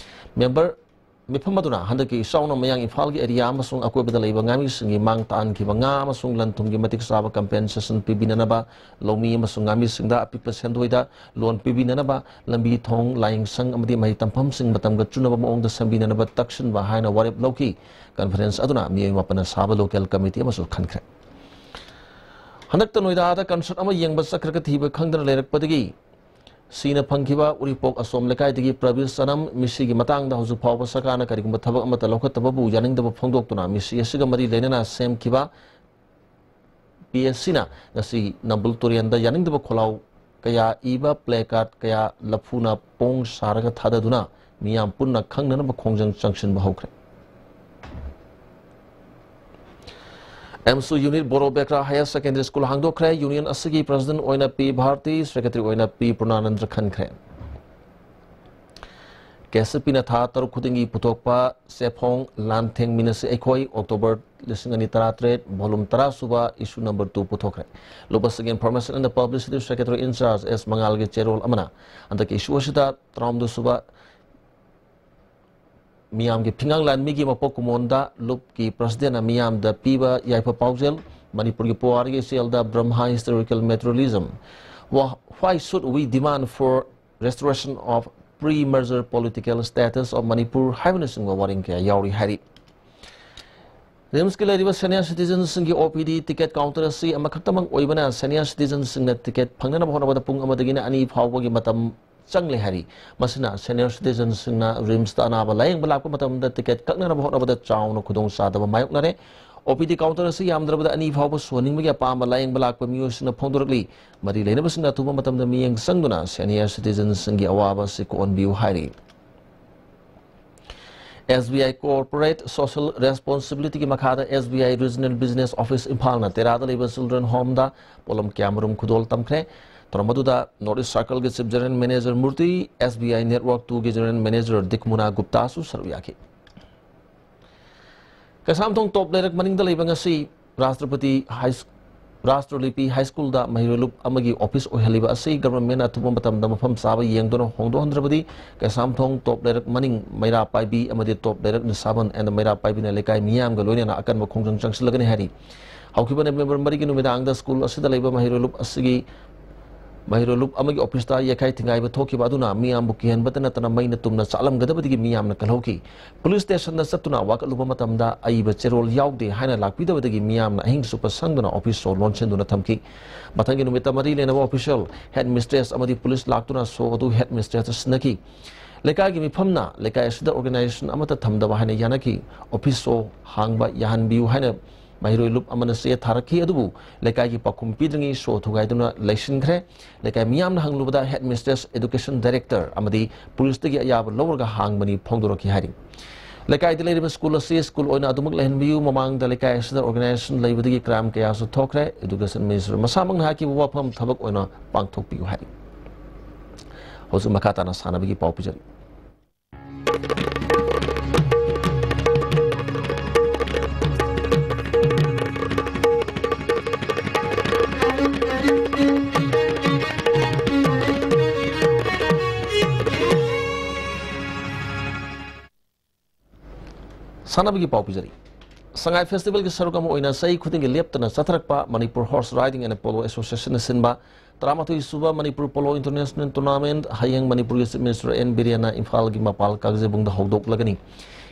ꯃꯦꯝꯕꯔ ꯃꯤꯐꯝ ꯑꯗꯨꯅ ꯍꯟꯗꯛꯀꯤ ꯏꯆꯥꯎꯅ ꯃꯌꯥꯡ ꯏꯝꯐꯥꯜꯒꯤ ꯑꯦꯔꯤꯌꯥ ꯑꯃꯁꯨꯡ ꯑꯀꯣꯏꯕꯗ ꯂꯩꯕ ꯉꯥꯃꯤꯁꯤꯡꯒꯤ ꯃꯥꯡ ꯇꯥꯛꯍꯟꯈꯤꯕ ꯉꯥ ꯑꯃꯁꯨꯡ ꯂꯟ ꯊꯨꯝꯒꯤ ꯃꯇꯤꯛ ꯆꯥꯕ ꯀꯝꯄꯦꯟꯁꯦꯁꯟ ꯄꯤꯕꯤꯅꯅꯕ, ꯂꯧꯃꯤ ꯑꯃꯁꯨꯡ ꯉꯥꯃꯤꯁꯤꯡꯗ ꯑꯄꯤꯛꯄ ꯁꯦꯟꯗꯣꯏꯗ ꯂꯣꯟ ꯄꯤꯕꯤꯅꯅꯕ, ꯂꯝꯕꯤ ꯊꯣꯡ, ꯂꯥꯏꯌꯦꯡꯁꯪ ꯑꯃꯗꯤ ꯃꯍꯩ ꯇꯝꯐꯝꯁꯤꯡ ꯃꯇꯝꯒ ꯆꯨꯅꯕ ꯃꯑꯣꯡꯗ ꯁꯦꯝꯕꯤꯅꯅꯕ ꯇꯛꯁꯤꯟꯕ ꯍꯥꯏꯅ ꯋꯥꯔꯦꯞ ꯂꯧꯈꯤ꯫ ꯀꯟꯐꯔꯦꯟꯁ ꯑꯗꯨꯅ ꯃꯤꯑꯣꯏ ꯃꯥꯄꯟꯅ ꯁꯥꯕ ꯂꯣꯀꯦꯜ ꯀꯃꯤꯇꯤ ꯑꯃꯁꯨ ꯈꯟꯈ꯭ꯔꯦ꯫ ꯍꯟꯗꯛꯇ ꯅꯣꯏꯗꯥꯗ ꯀꯟꯁꯔꯠ ꯑꯃ ꯌꯦꯡꯕ ꯆꯠꯈ꯭ꯔꯒ ꯊꯤꯕ ꯈꯪꯗꯅ ꯂꯩꯔꯛꯄꯗꯒꯤ ꯁꯤꯅ ꯐꯪꯈꯤꯕ ꯎꯔꯤꯄꯣꯛ ꯑꯁꯣꯝ ꯂꯩꯀꯥꯏꯗꯒꯤ ꯄ꯭ꯔꯕꯤꯁ ꯆꯅꯝ, ꯃꯤꯁꯤꯒꯤ ꯃꯇꯥꯡꯗ ꯍꯧꯖꯤꯛ ꯐꯥꯎꯕ ꯁꯔꯀꯥꯔꯅ ꯀꯔꯤꯒꯨꯝꯕ ꯊꯕꯛ ꯑꯃꯠꯇ ꯂꯧꯈꯠꯇꯕꯕꯨ ꯌꯥꯅꯤꯡꯗꯕ ꯐꯣꯡꯗꯣꯛꯇꯨꯅ ꯃꯤꯁꯤ ꯑꯁꯤꯒ ꯃꯔꯤ ꯂꯩꯅꯅ ꯁꯦꯝꯈꯤꯕ ꯄꯤ ꯑꯦꯁ ꯁꯤꯅ ꯉꯁꯤ ꯅꯝꯕꯨꯜ ꯇꯨꯔꯦꯜꯗ ꯌꯥꯅꯤꯡꯗꯕ ꯈꯣꯜꯂꯥꯎ ꯀꯌꯥ ꯏꯕ ꯄ꯭ꯂꯦ ꯀꯥꯔꯗ ꯀꯌꯥ ꯂꯐꯨꯅ ꯄꯣꯡ ꯁꯥꯔꯒ ꯊꯥꯗꯗꯨꯅ ꯃꯤꯌꯥꯝ ꯄꯨꯟꯅ ꯈꯪꯅꯅꯕ ꯈꯣꯡꯖꯪ ꯆꯪꯁꯤꯟꯕ ꯍꯧꯈ꯭ꯔꯦ꯫ ꯑꯦꯝꯁꯨ ꯌꯨꯅꯤꯠ ꯕꯣꯔꯣ ꯕꯦꯀ꯭ꯔꯥ ꯍꯥꯌꯔ ꯁꯦꯀꯦꯟꯗꯔꯤ ꯁ꯭ꯀꯨꯜ ꯍꯥꯡꯗꯣꯛꯈ꯭ꯔꯦ꯫ ꯌꯨꯅꯤꯌꯟ ꯑꯁꯤꯒꯤ ꯄ꯭ꯔꯁꯤꯗꯦꯟꯠ ꯑꯣꯏꯅ ꯄꯤ ꯚꯥꯔꯇꯤ, ꯁꯦꯀ꯭ꯔꯦꯇꯔꯤ ꯑꯣꯏꯅ ꯄꯤ ꯄꯨꯔꯅꯥꯅꯟꯗ ꯈꯟꯈ꯭ꯔꯦ꯫ ꯀꯦ ꯑꯦꯁ ꯑꯦꯐ ꯄꯤꯅ ꯊꯥ ꯇꯔꯨꯛ ꯈꯨꯗꯤꯡꯒꯤ ꯄꯨꯊꯣꯛꯄ ꯆꯦꯐꯣꯡ ꯂꯥꯟꯊꯦꯡꯃꯤꯟꯅꯁꯤ ꯑꯩꯈꯣꯏ, ꯑꯣꯛꯇꯣꯕꯔ ꯂꯤꯁꯤꯡ ꯑꯅꯤ ꯇꯔꯥꯇꯔꯦꯠ, ꯚꯣꯂꯨꯝ ꯇꯔꯥ ꯁꯨꯕ, ꯏꯁꯨ ꯅꯝꯕꯔ ꯇꯨ ꯄꯨꯊꯣꯛꯈ꯭ꯔꯦ꯫ ꯂꯨꯞ ꯑꯁꯤꯒꯤ information and publicity secretary incharge S ꯃꯉꯥꯜꯒꯤ ꯆꯦꯔꯣꯜ ꯑꯃꯅ ꯍꯟꯗꯛꯀꯤ ꯏꯁꯨ ꯑꯁꯤꯗ ꯇꯔꯥꯍꯨꯝꯗꯣꯏ ꯁꯨꯕ ꯃꯤꯌꯥꯝꯒꯤ ꯐꯤꯉꯥꯡ ꯂꯥꯟꯃꯤꯒꯤ ꯃꯄꯣꯛ ꯀꯨꯝꯑꯣꯟꯗ ꯂꯨꯞꯀꯤ ꯄ꯭ꯔꯁꯤꯗꯦꯟꯅ ꯃꯤꯌꯥꯝꯗ ꯄꯤꯕ ꯌꯥꯏꯐ ꯄꯥꯎꯖꯦꯜ, ꯃꯅꯤꯄꯨꯔꯒꯤ ꯄꯨꯋꯥꯔꯤꯒꯤ ꯏꯆꯦꯜꯗ ꯕ꯭ꯔꯍꯃꯥ historical ꯃꯦꯇꯔꯤꯌꯦꯂꯤꯖꯝ꯫ Wha-, why should we demand for restoration of pre-merger political status of Manipur ꯍꯥꯏꯕꯅꯆꯤꯡꯕ ꯋꯥꯔꯦꯡ ꯀꯌꯥ ꯌꯥꯎꯔꯤ ꯍꯥꯏꯔꯤ꯫ ꯔꯤꯝꯁꯀꯤ ꯂꯩꯔꯤꯕ ꯁꯦꯅꯤꯌꯔ ꯁꯤꯇꯤꯖꯟꯁꯤꯡꯒꯤ ꯑꯣ ꯄꯤ ꯗꯤ ꯇꯤꯀꯦꯠ ꯀꯥꯎꯟꯇꯔ ꯑꯁꯤ ꯑꯃꯈꯛꯇꯃꯛ ꯑꯣꯏꯕꯅ, ꯁꯦꯅꯤꯌꯔ ꯁꯤꯇꯤꯖꯟꯁꯤꯡꯅ ꯇꯤꯀꯦꯠ ꯐꯪꯅꯅꯕ ꯍꯣꯠꯅꯕꯗ ꯄꯨꯡ ꯑꯃꯗꯒꯤꯅ ꯑꯅꯤ ꯐꯥꯎꯕꯒꯤ ꯃꯇꯝ ꯆꯪꯂꯦ ꯍꯥꯏꯔꯤ꯫ ꯃꯁꯤꯅ ꯁꯦꯅꯤꯌꯔ ꯁꯤꯇꯤꯖꯟꯁꯤꯡꯅ ꯔꯤꯝꯁꯇ ꯑꯅꯥꯕ ꯂꯥꯌꯦꯡꯕ ꯂꯥꯛꯄ ꯃꯇꯝꯗ ꯇꯤꯀꯦꯠ ꯀꯛꯅꯅꯕ ꯍꯣꯠꯅꯕꯗ ꯆꯥꯎꯅ ꯈꯨꯗꯣꯡꯆꯥꯗꯕ ꯃꯥꯌꯣꯛꯅꯔꯦ꯫ ꯑꯣ ꯄꯤ ꯗꯤ ꯀꯥꯎꯟꯇꯔ ꯑꯁꯤ ꯌꯥꯝꯗ꯭ꯔꯕꯗ ꯑꯅꯤ ꯐꯥꯎꯕ ꯁꯨꯍꯟꯅꯤꯡꯕꯒꯤ ꯑꯄꯥꯝꯕ ꯂꯥꯌꯦꯡꯕ ꯂꯥꯛꯄ ꯃꯤꯑꯣꯏꯁꯤꯡꯅ ꯐꯣꯡꯗꯣꯔꯛꯂꯤ꯫ ꯃꯔꯤ ꯂꯩꯅꯕꯁꯤꯡꯅ ꯑꯊꯨꯕ ꯃꯇꯝꯗ ꯃꯤꯠꯌꯦꯡ ꯆꯪꯗꯨꯅ ꯁꯦꯅꯤꯌꯔ ꯁꯤꯇꯤꯖꯟꯁꯤꯡꯒꯤ ꯑꯋꯥꯕ ꯑꯁꯤ ꯀꯣꯛꯍꯟꯕꯤꯌꯨ ꯍꯥꯏꯔꯤ꯫ ꯑꯦꯁ ꯕꯤ ꯑꯥꯏ Corporate Social Responsibilityꯒꯤ ꯃꯈꯥꯗ ꯑꯦꯁ ꯕꯤ ꯑꯥꯏ Regional Business Office ꯏꯝꯐꯥꯜꯅ ꯇꯦꯔꯥꯗ ꯂꯩꯕ Children Homeꯗ ꯄꯣꯠꯂꯝ ꯀꯌꯥꯃꯔꯨꯝ ꯈꯨꯗꯣꯜ ꯇꯝꯈ꯭ꯔꯦ꯫ ꯊꯧꯔꯝ ꯑꯗꯨꯗ North East Circleꯒꯤ Chief General Manager ꯃꯨꯔꯇꯤ, ꯑꯦꯁ ꯕꯤ ꯑꯥꯏ Network twoꯒꯤ General Manager ꯗꯤꯛꯃꯨꯅꯥ ꯒꯨꯞꯇꯥꯁꯨ ꯁꯔꯨꯛ ꯌꯥꯈꯤ꯫ ꯀꯩꯁꯥꯝꯊꯣꯡ ꯇꯣꯞ ꯂꯩꯔꯛ ꯃꯅꯤꯡꯗ ꯂꯩꯕ ꯉꯁꯤ ꯔꯥꯁꯇ꯭ꯔꯄꯇꯤ ꯍꯥꯏ ꯁ꯭ꯀ-, ꯔꯥꯁꯇ꯭ꯔꯂꯤꯄꯤ ꯍꯥꯏ ꯁ꯭ꯀꯨꯜꯗ ꯃꯍꯩꯔꯣꯏ ꯂꯨꯞ ꯑꯃꯒꯤ ꯑꯣꯐꯤꯁ ꯑꯣꯏꯍꯜꯂꯤꯕ ꯑꯁꯤ ꯒꯚꯔꯟꯃꯦꯟꯠꯅ ꯑꯊꯨꯕ ꯃꯇꯝꯗ ꯃꯐꯝ ꯆꯥꯕ ꯌꯦꯡꯗꯨꯅ ꯍꯣꯡꯗꯣꯛꯍꯟꯗ꯭ꯔꯕꯗꯤ ꯀꯩꯁꯥꯝꯊꯣꯡ ꯇꯣꯞ ꯂꯩꯔꯛ ꯃꯅꯤꯡ ꯃꯩꯔꯥ ꯄꯥꯏꯕꯤ ꯑꯃꯗꯤ ꯇꯣꯞ ꯂꯩꯔꯛ ꯅꯤꯁꯥꯕꯟ and ꯃꯩꯔꯥ ꯄꯥꯏꯕꯤꯅ ꯂꯩꯀꯥꯏ ꯃꯤꯌꯥꯝꯒ ꯂꯣꯏꯅꯅ ꯑꯀꯟꯕ ꯈꯣꯡꯖꯪ ꯆꯪꯁꯤꯜꯂꯒꯅꯤ ꯍꯥꯏꯔꯤ꯫ ꯍꯧꯈꯤꯕ ꯅꯕꯦꯝꯕꯔ ꯃꯔꯤꯒꯤ ꯅꯨꯃꯤꯗꯥꯡꯗ ꯁ꯭ꯀꯨꯜ ꯑꯁꯤꯗ ꯂꯩꯕ ꯃꯍꯩꯔꯣꯏ ꯂꯨꯞ ꯑꯁꯤꯒꯤ ꯃꯍꯩꯔꯣꯏ ꯂꯨꯞ ꯑꯃꯒꯤ ꯑꯣꯐꯤꯁꯇ ꯌꯩꯈꯥꯏ ꯊꯤꯡꯒꯥꯏꯕ ꯊꯣꯛꯈꯤꯕ ꯑꯗꯨꯅ ꯃꯤꯌꯥꯝꯕꯨ ꯀꯤꯍꯟꯕꯇ ꯅꯠꯇꯅ ꯃꯩꯅ ꯇꯨꯝꯅ ꯆꯥꯛꯂꯝꯒꯗꯕꯗꯒꯤ ꯃꯤꯌꯥꯝꯅ ꯀꯜꯍꯧꯈꯤ꯫ ꯄꯨꯂꯤꯁ ꯁ꯭ꯇꯦꯁꯟꯗ ꯆꯠꯇꯨꯅ ꯋꯥꯀꯠꯂꯨꯕ ꯃꯇꯝꯗ ꯑꯏꯕ ꯆꯦꯔꯣꯜ ꯌꯥꯎꯗꯦ ꯍꯥꯏꯅ ꯂꯥꯛꯄꯤꯗꯕꯗꯒꯤ ꯃꯤꯌꯥꯝꯅ ꯑꯍꯤꯡ ꯆꯨꯞꯄ ꯁꯪꯗꯨꯅ ꯑꯣꯐꯤꯁ ꯁꯣ ꯂꯣꯟꯁꯤꯟꯗꯨꯅ ꯊꯝꯈꯤ꯫ ꯃꯊꯪꯒꯤ ꯅꯨꯃꯤꯠꯇ ꯃꯔꯤ ꯂꯩꯅꯕ ꯑꯣꯐꯤꯁꯤꯌꯦꯜ, ꯍꯦꯗ ꯃꯤꯁꯇ꯭ꯔꯦꯁ ꯑꯃꯗꯤ ꯄꯨꯂꯤꯁ ꯂꯥꯛꯇꯨꯅ ꯁꯣ ꯑꯗꯨ ꯍꯦꯗ ꯃꯤꯁꯇ꯭ꯔꯦꯁꯇ ꯁꯤꯟꯅꯈꯤ꯫ ꯂꯩꯀꯥꯏꯒꯤ ꯃꯤꯐꯝꯅ ꯂꯩꯀꯥꯏ ꯑꯁꯤꯗ ꯑꯣꯔꯒꯅꯥꯏꯖꯦꯁꯟ ꯑꯃꯠꯇ ꯊꯝꯗꯕ ꯍꯥꯏꯅ ꯌꯥꯅꯈꯤ꯫ ꯑꯣꯐꯤꯁ ꯁꯣ ꯍꯥꯡꯕ ꯌꯥꯍꯟꯕꯤꯌꯨ ꯍꯥꯏꯅ ꯃꯍꯩꯔꯣꯏ ꯂꯨꯞ ꯑꯃꯅ ꯆꯦ ꯊꯥꯔꯛꯈꯤ, ꯑꯗꯨꯕꯨ ꯂꯩꯀꯥꯏꯒꯤ ꯄꯥꯎꯈꯨꯝ ꯄꯤꯗ꯭ꯔꯤꯉꯩ ꯁꯣ ꯊꯨꯒꯥꯏꯗꯨꯅ ꯂꯩꯁꯤꯟꯈ꯭ꯔꯦ꯫ ꯂꯩꯀꯥꯏ ꯃꯤꯌꯥꯝꯅ ꯍꯪꯂꯨꯕꯗ ꯍꯦꯗ ꯃꯤꯁꯇ꯭ꯔꯦꯁ, ꯑꯦꯗꯨꯀꯦꯁꯟ ꯗꯥꯏꯔꯦꯛꯇꯔ ꯑꯃꯗꯤ ꯄꯨꯂꯤꯁꯇꯒꯤ ꯑꯌꯥꯕ ꯂꯧꯔꯒ ꯍꯥꯡꯕꯅꯤ ꯐꯣꯡꯗꯣꯔꯛꯈꯤ ꯍꯥꯏꯔꯤ꯫ ꯂꯩꯀꯥꯏꯗ ꯂꯩꯔꯤꯕ ꯁ꯭ꯀꯨꯜ ꯑꯁꯤ ꯁ꯭ꯀꯨꯜ ꯑꯣꯏꯅ ꯑꯗꯨꯃꯛ ꯂꯩꯍꯟꯕꯤꯌꯨ꯫ ꯃꯃꯥꯡꯗ ꯂꯩꯀꯥꯏ ꯑꯁꯤꯗ ꯑꯣꯔꯒꯅꯥꯏꯖꯦꯁꯟ ꯂꯩꯕꯗꯒꯤ ꯀ꯭ꯔꯥꯏꯝ ꯀꯌꯥꯁꯨ ꯊꯣꯛꯈ꯭ꯔꯦ꯫ ꯑꯦꯗꯨꯀꯦꯁꯟ ꯃꯤꯅꯤꯁꯇꯔ ꯃꯁꯥꯃꯛꯅ ꯍꯥꯏꯈꯤꯕ ꯋꯥꯐꯝ ꯊꯕꯛ ꯑꯣꯏꯅ ꯄꯥꯡꯊꯣꯛꯄꯤꯌꯨ ꯍꯥꯏꯔꯤ꯫ ꯍꯧꯖꯤꯛ ꯃꯈꯥ ꯇꯥꯅ ꯁꯥꯟꯅꯕꯒꯤ ꯄꯥꯎ ꯄꯤꯖꯔꯤ꯫ ꯁꯥꯟꯅꯕꯒꯤ ꯄꯥꯎ ꯄꯤꯖꯔꯤ꯫ ꯁꯉꯥꯏ ꯐꯦꯁꯇꯤꯚꯦꯜꯒꯤ ꯁꯔꯨꯛ ꯑꯃ ꯑꯣꯏꯅ ꯆꯍꯤ ꯈꯨꯗꯤꯡꯒꯤ ꯂꯦꯞꯇꯅ ꯆꯠꯊꯔꯛꯄ Manipur horse riding and polo ꯑꯦꯁꯣꯁꯤꯌꯦꯁꯟꯅ ꯁꯤꯟꯕ ꯇꯔꯥꯃꯥꯊꯣꯏ ꯁꯨꯕ ꯃꯅꯤꯄꯨꯔ ꯄꯣꯂꯣ ꯏꯟꯇꯔꯅꯦꯁꯅꯦꯜ ꯇꯣꯔꯅꯥꯃꯦꯟꯠ ꯍꯌꯦꯡ ꯃꯅꯤꯄꯨꯔꯒꯤ ꯆꯤꯐ ꯃꯤꯅꯤꯁꯇꯔ ꯑꯦꯟ ꯕꯤꯔꯦꯟꯅ ꯏꯝꯐꯥꯜꯒꯤ ꯃꯄꯥꯜ ꯀꯥꯡꯖꯩꯕꯨꯡꯗ ꯍꯧꯗꯣꯛꯂꯒꯅꯤ꯫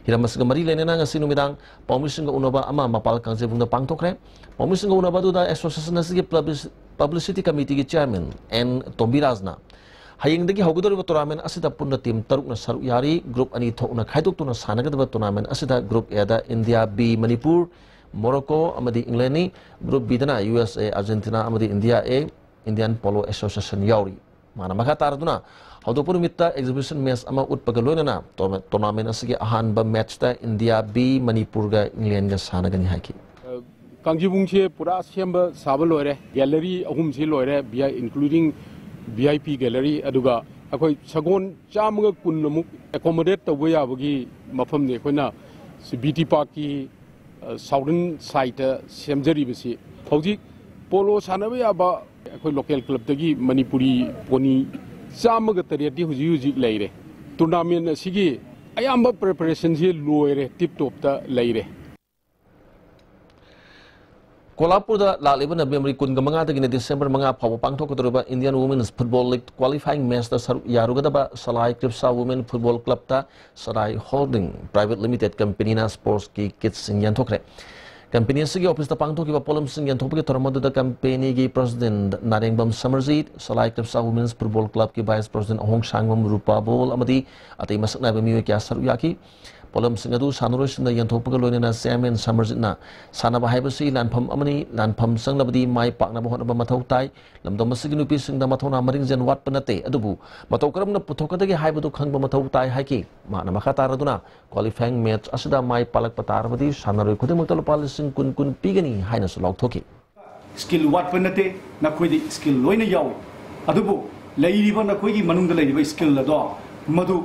ꯍꯤꯔꯝ ꯑꯁꯤꯒ ꯃꯔꯤ ꯂꯩꯅꯅ ꯉꯁꯤ ꯅꯨꯃꯤꯗꯥꯡ ꯄꯥꯎꯃꯤꯁꯤꯡꯒ ꯎꯅꯕ ꯑꯃ ꯃꯄꯥꯜ ꯀꯥꯡꯖꯩꯕꯨꯡꯗ ꯄꯥꯡꯊꯣꯛꯈ꯭ꯔꯦ꯫ ꯄꯥꯎꯃꯤꯁꯤꯡꯒ ꯎꯅꯕ ꯑꯗꯨꯗ ꯑꯦꯁꯣꯁꯤꯌꯦꯁꯟ ꯑꯁꯤꯒꯤ ꯄꯕ꯭ꯂꯤꯁ-, ꯄꯕ꯭ꯂꯤꯁꯤꯇꯤ ꯀꯃꯤꯇꯤꯒꯤ ꯆꯤꯌꯔꯃꯦꯟ ꯑꯦꯟ ꯇꯣꯝꯕꯤꯔꯥꯖꯅ ꯍꯌꯦꯡꯗꯒꯤ ꯍꯧꯒꯗꯧꯔꯤꯕ ꯇꯣꯔꯅꯥꯃꯦꯟ ꯑꯁꯤꯗ ꯄꯨꯟꯅ ꯇꯤꯝ ꯇꯔꯨꯛꯅ ꯁꯔꯨꯛ ꯌꯥꯔꯤ꯫ ꯒ꯭ꯔꯨꯞ ꯑꯅꯤ ꯊꯣꯛꯅ ꯈꯥꯏꯗꯣꯛꯇꯨꯅ ꯁꯥꯟꯅꯒꯗꯕ ꯇꯣꯔꯅꯥꯃꯦꯟ ꯑꯁꯤꯗ ꯒ꯭ꯔꯨꯞ ꯑꯦꯗ ꯏꯟꯗꯤꯌꯥ, ꯕꯤ ꯃꯅꯤꯄꯨꯔ, ꯃꯣꯔꯣꯀꯣ ꯑꯃꯗꯤ ꯏꯪꯂꯦꯟꯅꯤ꯫ ꯒ꯭ꯔꯨꯞ ꯕꯤꯗꯅ ꯌꯨ ꯑꯦꯁ ꯑꯦ, ꯑꯥꯔꯖꯦꯟꯇꯤꯅꯥ ꯑꯃꯗꯤ ꯏꯟꯗꯤꯌꯥ ꯑꯦ, ꯏꯟꯗꯤꯌꯥꯟ ꯄꯣꯂꯣ ꯑꯦꯁꯣꯁꯤꯌꯦꯁꯟ ꯌꯥꯎꯔꯤ꯫ ꯃꯥꯅ ꯃꯈꯥ ꯇꯥꯔꯗꯨꯅ ꯍꯧꯗꯣꯛꯄ ꯅꯨꯃꯤꯠꯇ ꯑꯦꯛꯖꯤꯕꯤꯁꯟ ꯃꯦꯆ ꯑꯃ ꯎꯠꯄꯒ ꯂꯣꯏꯅꯅ ꯇꯣꯔꯅꯥ-, ꯇꯣꯔꯅꯥꯃꯦꯟ ꯑꯁꯤꯒꯤ ꯑꯍꯥꯟꯕ ꯃꯦꯆꯇ ꯏꯟꯗꯤꯌꯥ ꯕꯤ ꯃꯅꯤꯄꯨꯔꯒ ꯏꯪꯂꯦꯟꯒ ꯁꯥꯟꯅꯒꯅꯤ ꯍꯥꯏꯈꯤ꯫ ꯀꯥꯡꯖꯤꯕꯨꯡꯁꯦ ꯄꯨꯔꯥ ꯁꯦꯝꯕ ꯁꯥꯕ ꯂꯣꯏꯔꯦ꯫ ꯒꯦꯂꯔꯤ ꯑꯍꯨꯝꯁꯤ ꯂꯣꯏꯔꯦ, V I, including V I P gallery. ꯑꯗꯨꯒ ꯑꯩꯈꯣꯏ ꯁꯒꯣꯜ ꯆꯥꯝꯃꯒ ꯀꯨꯟ ꯑꯃꯨꯛ ꯑꯦꯀꯣꯃꯣꯗꯦꯠ ꯇꯧꯕ ꯌꯥꯕꯒꯤ ꯃꯐꯝꯅꯤ ꯑꯩꯈꯣꯏꯅ ꯁꯤ ꯕꯤ ꯇꯤ ꯄꯥꯔꯛꯀꯤ, ꯑ, ꯁꯥꯎꯗꯔꯟ ꯁꯥꯏꯠꯇ ꯁꯦꯝꯖꯔꯤꯕꯁꯤ꯫ ꯍꯧꯖꯤꯛ ꯄꯣꯂꯣ ꯁꯥꯟꯅꯕ ꯌꯥꯕ ꯑꯩꯈꯣꯏ ꯂꯣꯀꯦꯜ ꯀ꯭ꯂꯕꯇꯒꯤ ꯃꯅꯤꯄꯨꯔꯤ ꯄꯣꯅꯤ ꯆꯥꯝꯃꯒ ꯇꯔꯦꯠꯇꯤ ꯍꯧꯖꯤꯛ ꯍꯧꯖꯤꯛ ꯂꯩꯔꯦ꯫ ꯇꯣꯔꯅꯥꯃꯦꯟ ꯑꯁꯤꯒꯤ ꯑꯌꯥꯝꯕ ꯄ꯭ꯔꯤꯄꯦꯔꯦꯁꯟꯁꯤ ꯂꯣꯏꯔꯦ, ꯇꯤꯞ ꯇꯣꯞꯇ ꯂꯩꯔꯦ꯫ ꯀꯣꯂꯥꯄꯨꯔꯗ ꯂꯥꯛꯂꯤꯕ ꯅꯕꯦꯝꯕꯔ ꯀꯨꯟꯒ ꯃꯉꯥꯗꯒꯤꯅ ꯗꯤꯁꯦꯝꯕꯔ ꯃꯉꯥ ꯐꯥꯎꯕ ꯄꯥꯡꯊꯣꯛꯀꯗꯧꯔꯤꯕ Indian Women's Football League qualifying matchꯇ ꯁꯔꯨꯛ ꯌꯥꯔꯨꯒꯗꯕ ꯁꯂꯥꯏ ꯀ꯭ꯔꯤꯞꯁꯥ Women Football Clubꯇ ꯁꯂꯥꯏ Holding Private Limited ꯀꯝꯄꯦꯅꯤꯅ ꯁ꯭ꯄꯣꯔꯠꯁꯀꯤ ꯀꯤꯠꯁꯤꯡ ꯌꯦꯟꯊꯣꯛꯈ꯭ꯔꯦ꯫ ꯀꯝꯄꯦꯅꯤ ꯑꯁꯤꯒꯤ ꯑꯣꯐꯤꯁꯇ ꯄꯥꯡꯊꯣꯛꯈꯤꯕ ꯄꯣꯠꯂꯝꯁꯤꯡ ꯌꯦꯟꯊꯣꯛꯄꯒꯤ ꯊꯧꯔꯝ ꯑꯗꯨꯗ ꯀꯝꯄꯦꯅꯤꯒꯤ ꯄ꯭ꯔꯁꯤꯗꯦꯟꯠ ꯅꯥꯔꯦꯡꯕꯝ ꯁꯃꯔꯖꯤꯠ, ꯁꯂꯥꯏ ꯀ꯭ꯔꯤꯞꯁꯥ Women's Football Clubꯀꯤ ꯚꯥꯏꯁ ꯄ꯭ꯔꯁꯤꯗꯦꯟꯠ ꯑꯍꯣꯡꯁꯥꯡꯕꯝ ꯔꯨꯄꯥꯕꯣꯜ ꯑꯃꯗꯤ ꯑꯇꯩ ꯃꯁꯛ ꯅꯥꯏꯕ ꯃꯤꯑꯣꯏ ꯀꯌꯥ ꯁꯔꯨꯛ ꯌꯥꯈꯤ꯫ ꯄꯣꯠꯂꯝꯁꯤꯡ ꯑꯗꯨ ꯁꯥꯟꯅꯔꯣꯏꯁꯤꯡꯅ ꯌꯦꯟꯊꯣꯛꯄꯒ ꯂꯣꯏꯅꯅ ꯆꯤꯌꯔꯃꯦꯟ ꯁꯃꯔꯖꯤꯠꯅ ꯁꯥꯟꯅꯕ ꯍꯥꯏꯕꯁꯤ ꯂꯥꯟꯐꯝ ꯑꯃꯅꯤ, ꯂꯥꯟꯐꯝ ꯆꯪꯂꯕꯗꯤ ꯃꯥꯏ ꯄꯥꯛꯅꯕ ꯍꯣꯠꯅꯕ ꯃꯊꯧ ꯇꯥꯏ꯫ ꯂꯝꯗꯝ ꯑꯁꯤꯒꯤ ꯅꯨꯄꯤꯁꯤꯡꯗ ꯃꯊꯧꯅꯥ ꯃꯔꯤꯡꯖꯦꯜ ꯋꯥꯠꯄ ꯅꯠꯇꯦ, ꯑꯗꯨꯕꯨ ꯃꯇꯧ ꯀꯔꯝꯅ ꯄꯨꯊꯣꯛꯀꯗꯒꯦ ꯍꯥꯏꯕꯗꯨ ꯈꯪꯕ ꯃꯊꯧ ꯇꯥꯏ ꯍꯥꯏꯈꯤ꯫ ꯃꯍꯥꯛꯅ ꯃꯈꯥ ꯇꯥꯔꯗꯨꯅ qualifying match ꯑꯁꯤꯗ ꯃꯥꯏ ꯄꯥꯛꯂꯛꯄ ꯇꯥꯔꯕꯗꯤ ꯁꯥꯟꯅꯔꯣꯏ ꯈꯨꯗꯤꯡꯃꯛꯇ ꯂꯨꯄꯥ ꯂꯤꯁꯤꯡ ꯀꯨꯟ ꯀꯨꯟ ꯄꯤꯒꯅꯤ ꯍꯥꯏꯅꯁꯨ ꯂꯥꯎꯊꯣꯛꯈꯤ꯫ ꯁ꯭ꯀꯤꯜ ꯋꯥꯠꯄ ꯅꯠꯇꯦ, ꯅꯈꯣꯏꯗꯤ ꯁ꯭ꯀꯤꯜ ꯂꯣꯏꯅ ꯌꯥꯎꯏ꯫ ꯑꯗꯨꯕꯨ ꯂꯩꯔꯤꯕ ꯅꯈꯣꯏꯒꯤ ꯃꯅꯨꯡꯗ ꯂꯩꯔꯤꯕ ꯁ꯭ꯀꯤꯜ ꯑꯗꯣ, ꯃꯗꯨ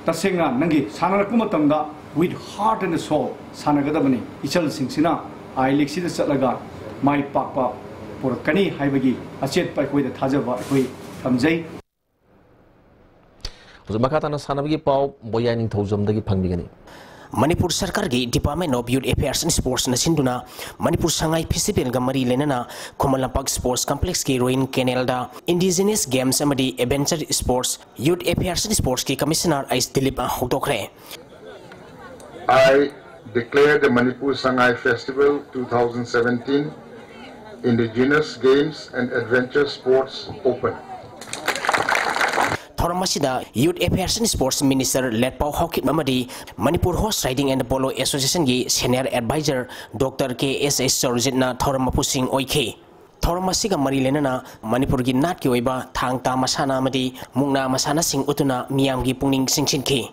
ꯇꯁꯦꯡꯅ ꯅꯪꯒꯤ ꯁꯥꯟꯅꯔꯛꯄ ꯃꯇꯝꯗ with heart and soul ꯁꯥꯟꯅꯒꯗꯕꯅꯤ꯫ ꯏꯆꯜꯁꯤꯡꯁꯤꯅ ꯑꯥꯏ ꯂꯤꯒꯁꯤꯗ ꯆꯠꯂꯒ ꯃꯥꯏ ꯄꯥꯛꯄ ꯄꯨꯔꯛꯀꯅꯤ ꯍꯥꯏꯕꯒꯤ ꯑꯆꯦꯠꯄ ꯑꯩꯈꯣꯏꯗ ꯊꯥꯖꯕ ꯑꯩꯈꯣꯏ ꯊꯝꯖꯩ꯫ ꯍꯧꯖꯤꯛ ꯃꯈꯥ ꯇꯥꯅ ꯁꯥꯟꯅꯕꯒꯤ ꯄꯥꯎ ꯕꯣꯌꯥꯏ ꯅꯤꯡꯊꯧꯖꯝꯗꯒꯤ ꯐꯪꯕꯤꯒꯅꯤ꯫ ꯃꯅꯤꯄꯨꯔ ꯁꯔꯀꯥꯔꯒꯤ Department of Youth Affairs and Sportsꯅ ꯁꯤꯟꯗꯨꯅ ꯃꯅꯤꯄꯨꯔ ꯁꯉꯥꯏ ꯐꯦꯁꯇꯤꯚꯦꯜꯒ ꯃꯔꯤ ꯂꯩꯅꯅ ꯈꯨꯃꯟ ꯂꯝꯄꯥꯛ ꯁ꯭ꯄꯣꯔꯠꯁ ꯀꯝꯄ꯭ꯂꯦꯛꯁꯀꯤ ꯔꯣꯌꯤꯡ ꯀꯦꯅꯦꯜꯗ Indigenous Games ꯑꯃꯗꯤ Adventure Sports꯫ Youth Affairs and Sportsꯀꯤ ꯀꯃꯤꯁꯅꯔ ꯑꯩꯆ ꯗꯤꯂꯤꯞꯅ ꯍꯧꯗꯣꯛꯈ꯭ꯔꯦ꯫ I declare the Manipur Sangai Festival two thousand seventeen Indigenous Games and Adventure Sports open. ꯊꯧꯔꯝ ꯑꯁꯤꯗ Youth Affairs and Sports Minister ꯂꯦꯠꯄꯥꯎ Haokip ꯑꯃꯗꯤ Manipur Horse Riding and Polo Association ꯒꯤ Senior Advisor Doctor K S H ꯁꯔꯣꯖꯤꯠꯅ ꯊꯧꯔꯝ ꯃꯄꯨꯁꯤꯡ ꯑꯣꯏꯈꯤ꯫ ꯊꯧꯔꯝ ꯑꯁꯤꯒ ꯃꯔꯤ ꯂꯩꯅꯅ ꯃꯅꯤꯄꯨꯔꯒꯤ ꯅꯥꯠꯀꯤ ꯑꯣꯏꯕ ꯊꯥꯡ ꯇꯥ ꯃꯁꯥꯟꯅ ꯑꯃꯗꯤ ꯃꯨꯛꯅꯥ ꯃꯁꯥꯟꯅꯁꯤꯡ ꯎꯠꯇꯨꯅ ꯃꯤꯌꯥꯝꯒꯤ ꯄꯨꯛꯅꯤꯡ ꯆꯤꯡꯁꯤꯟꯈꯤ꯫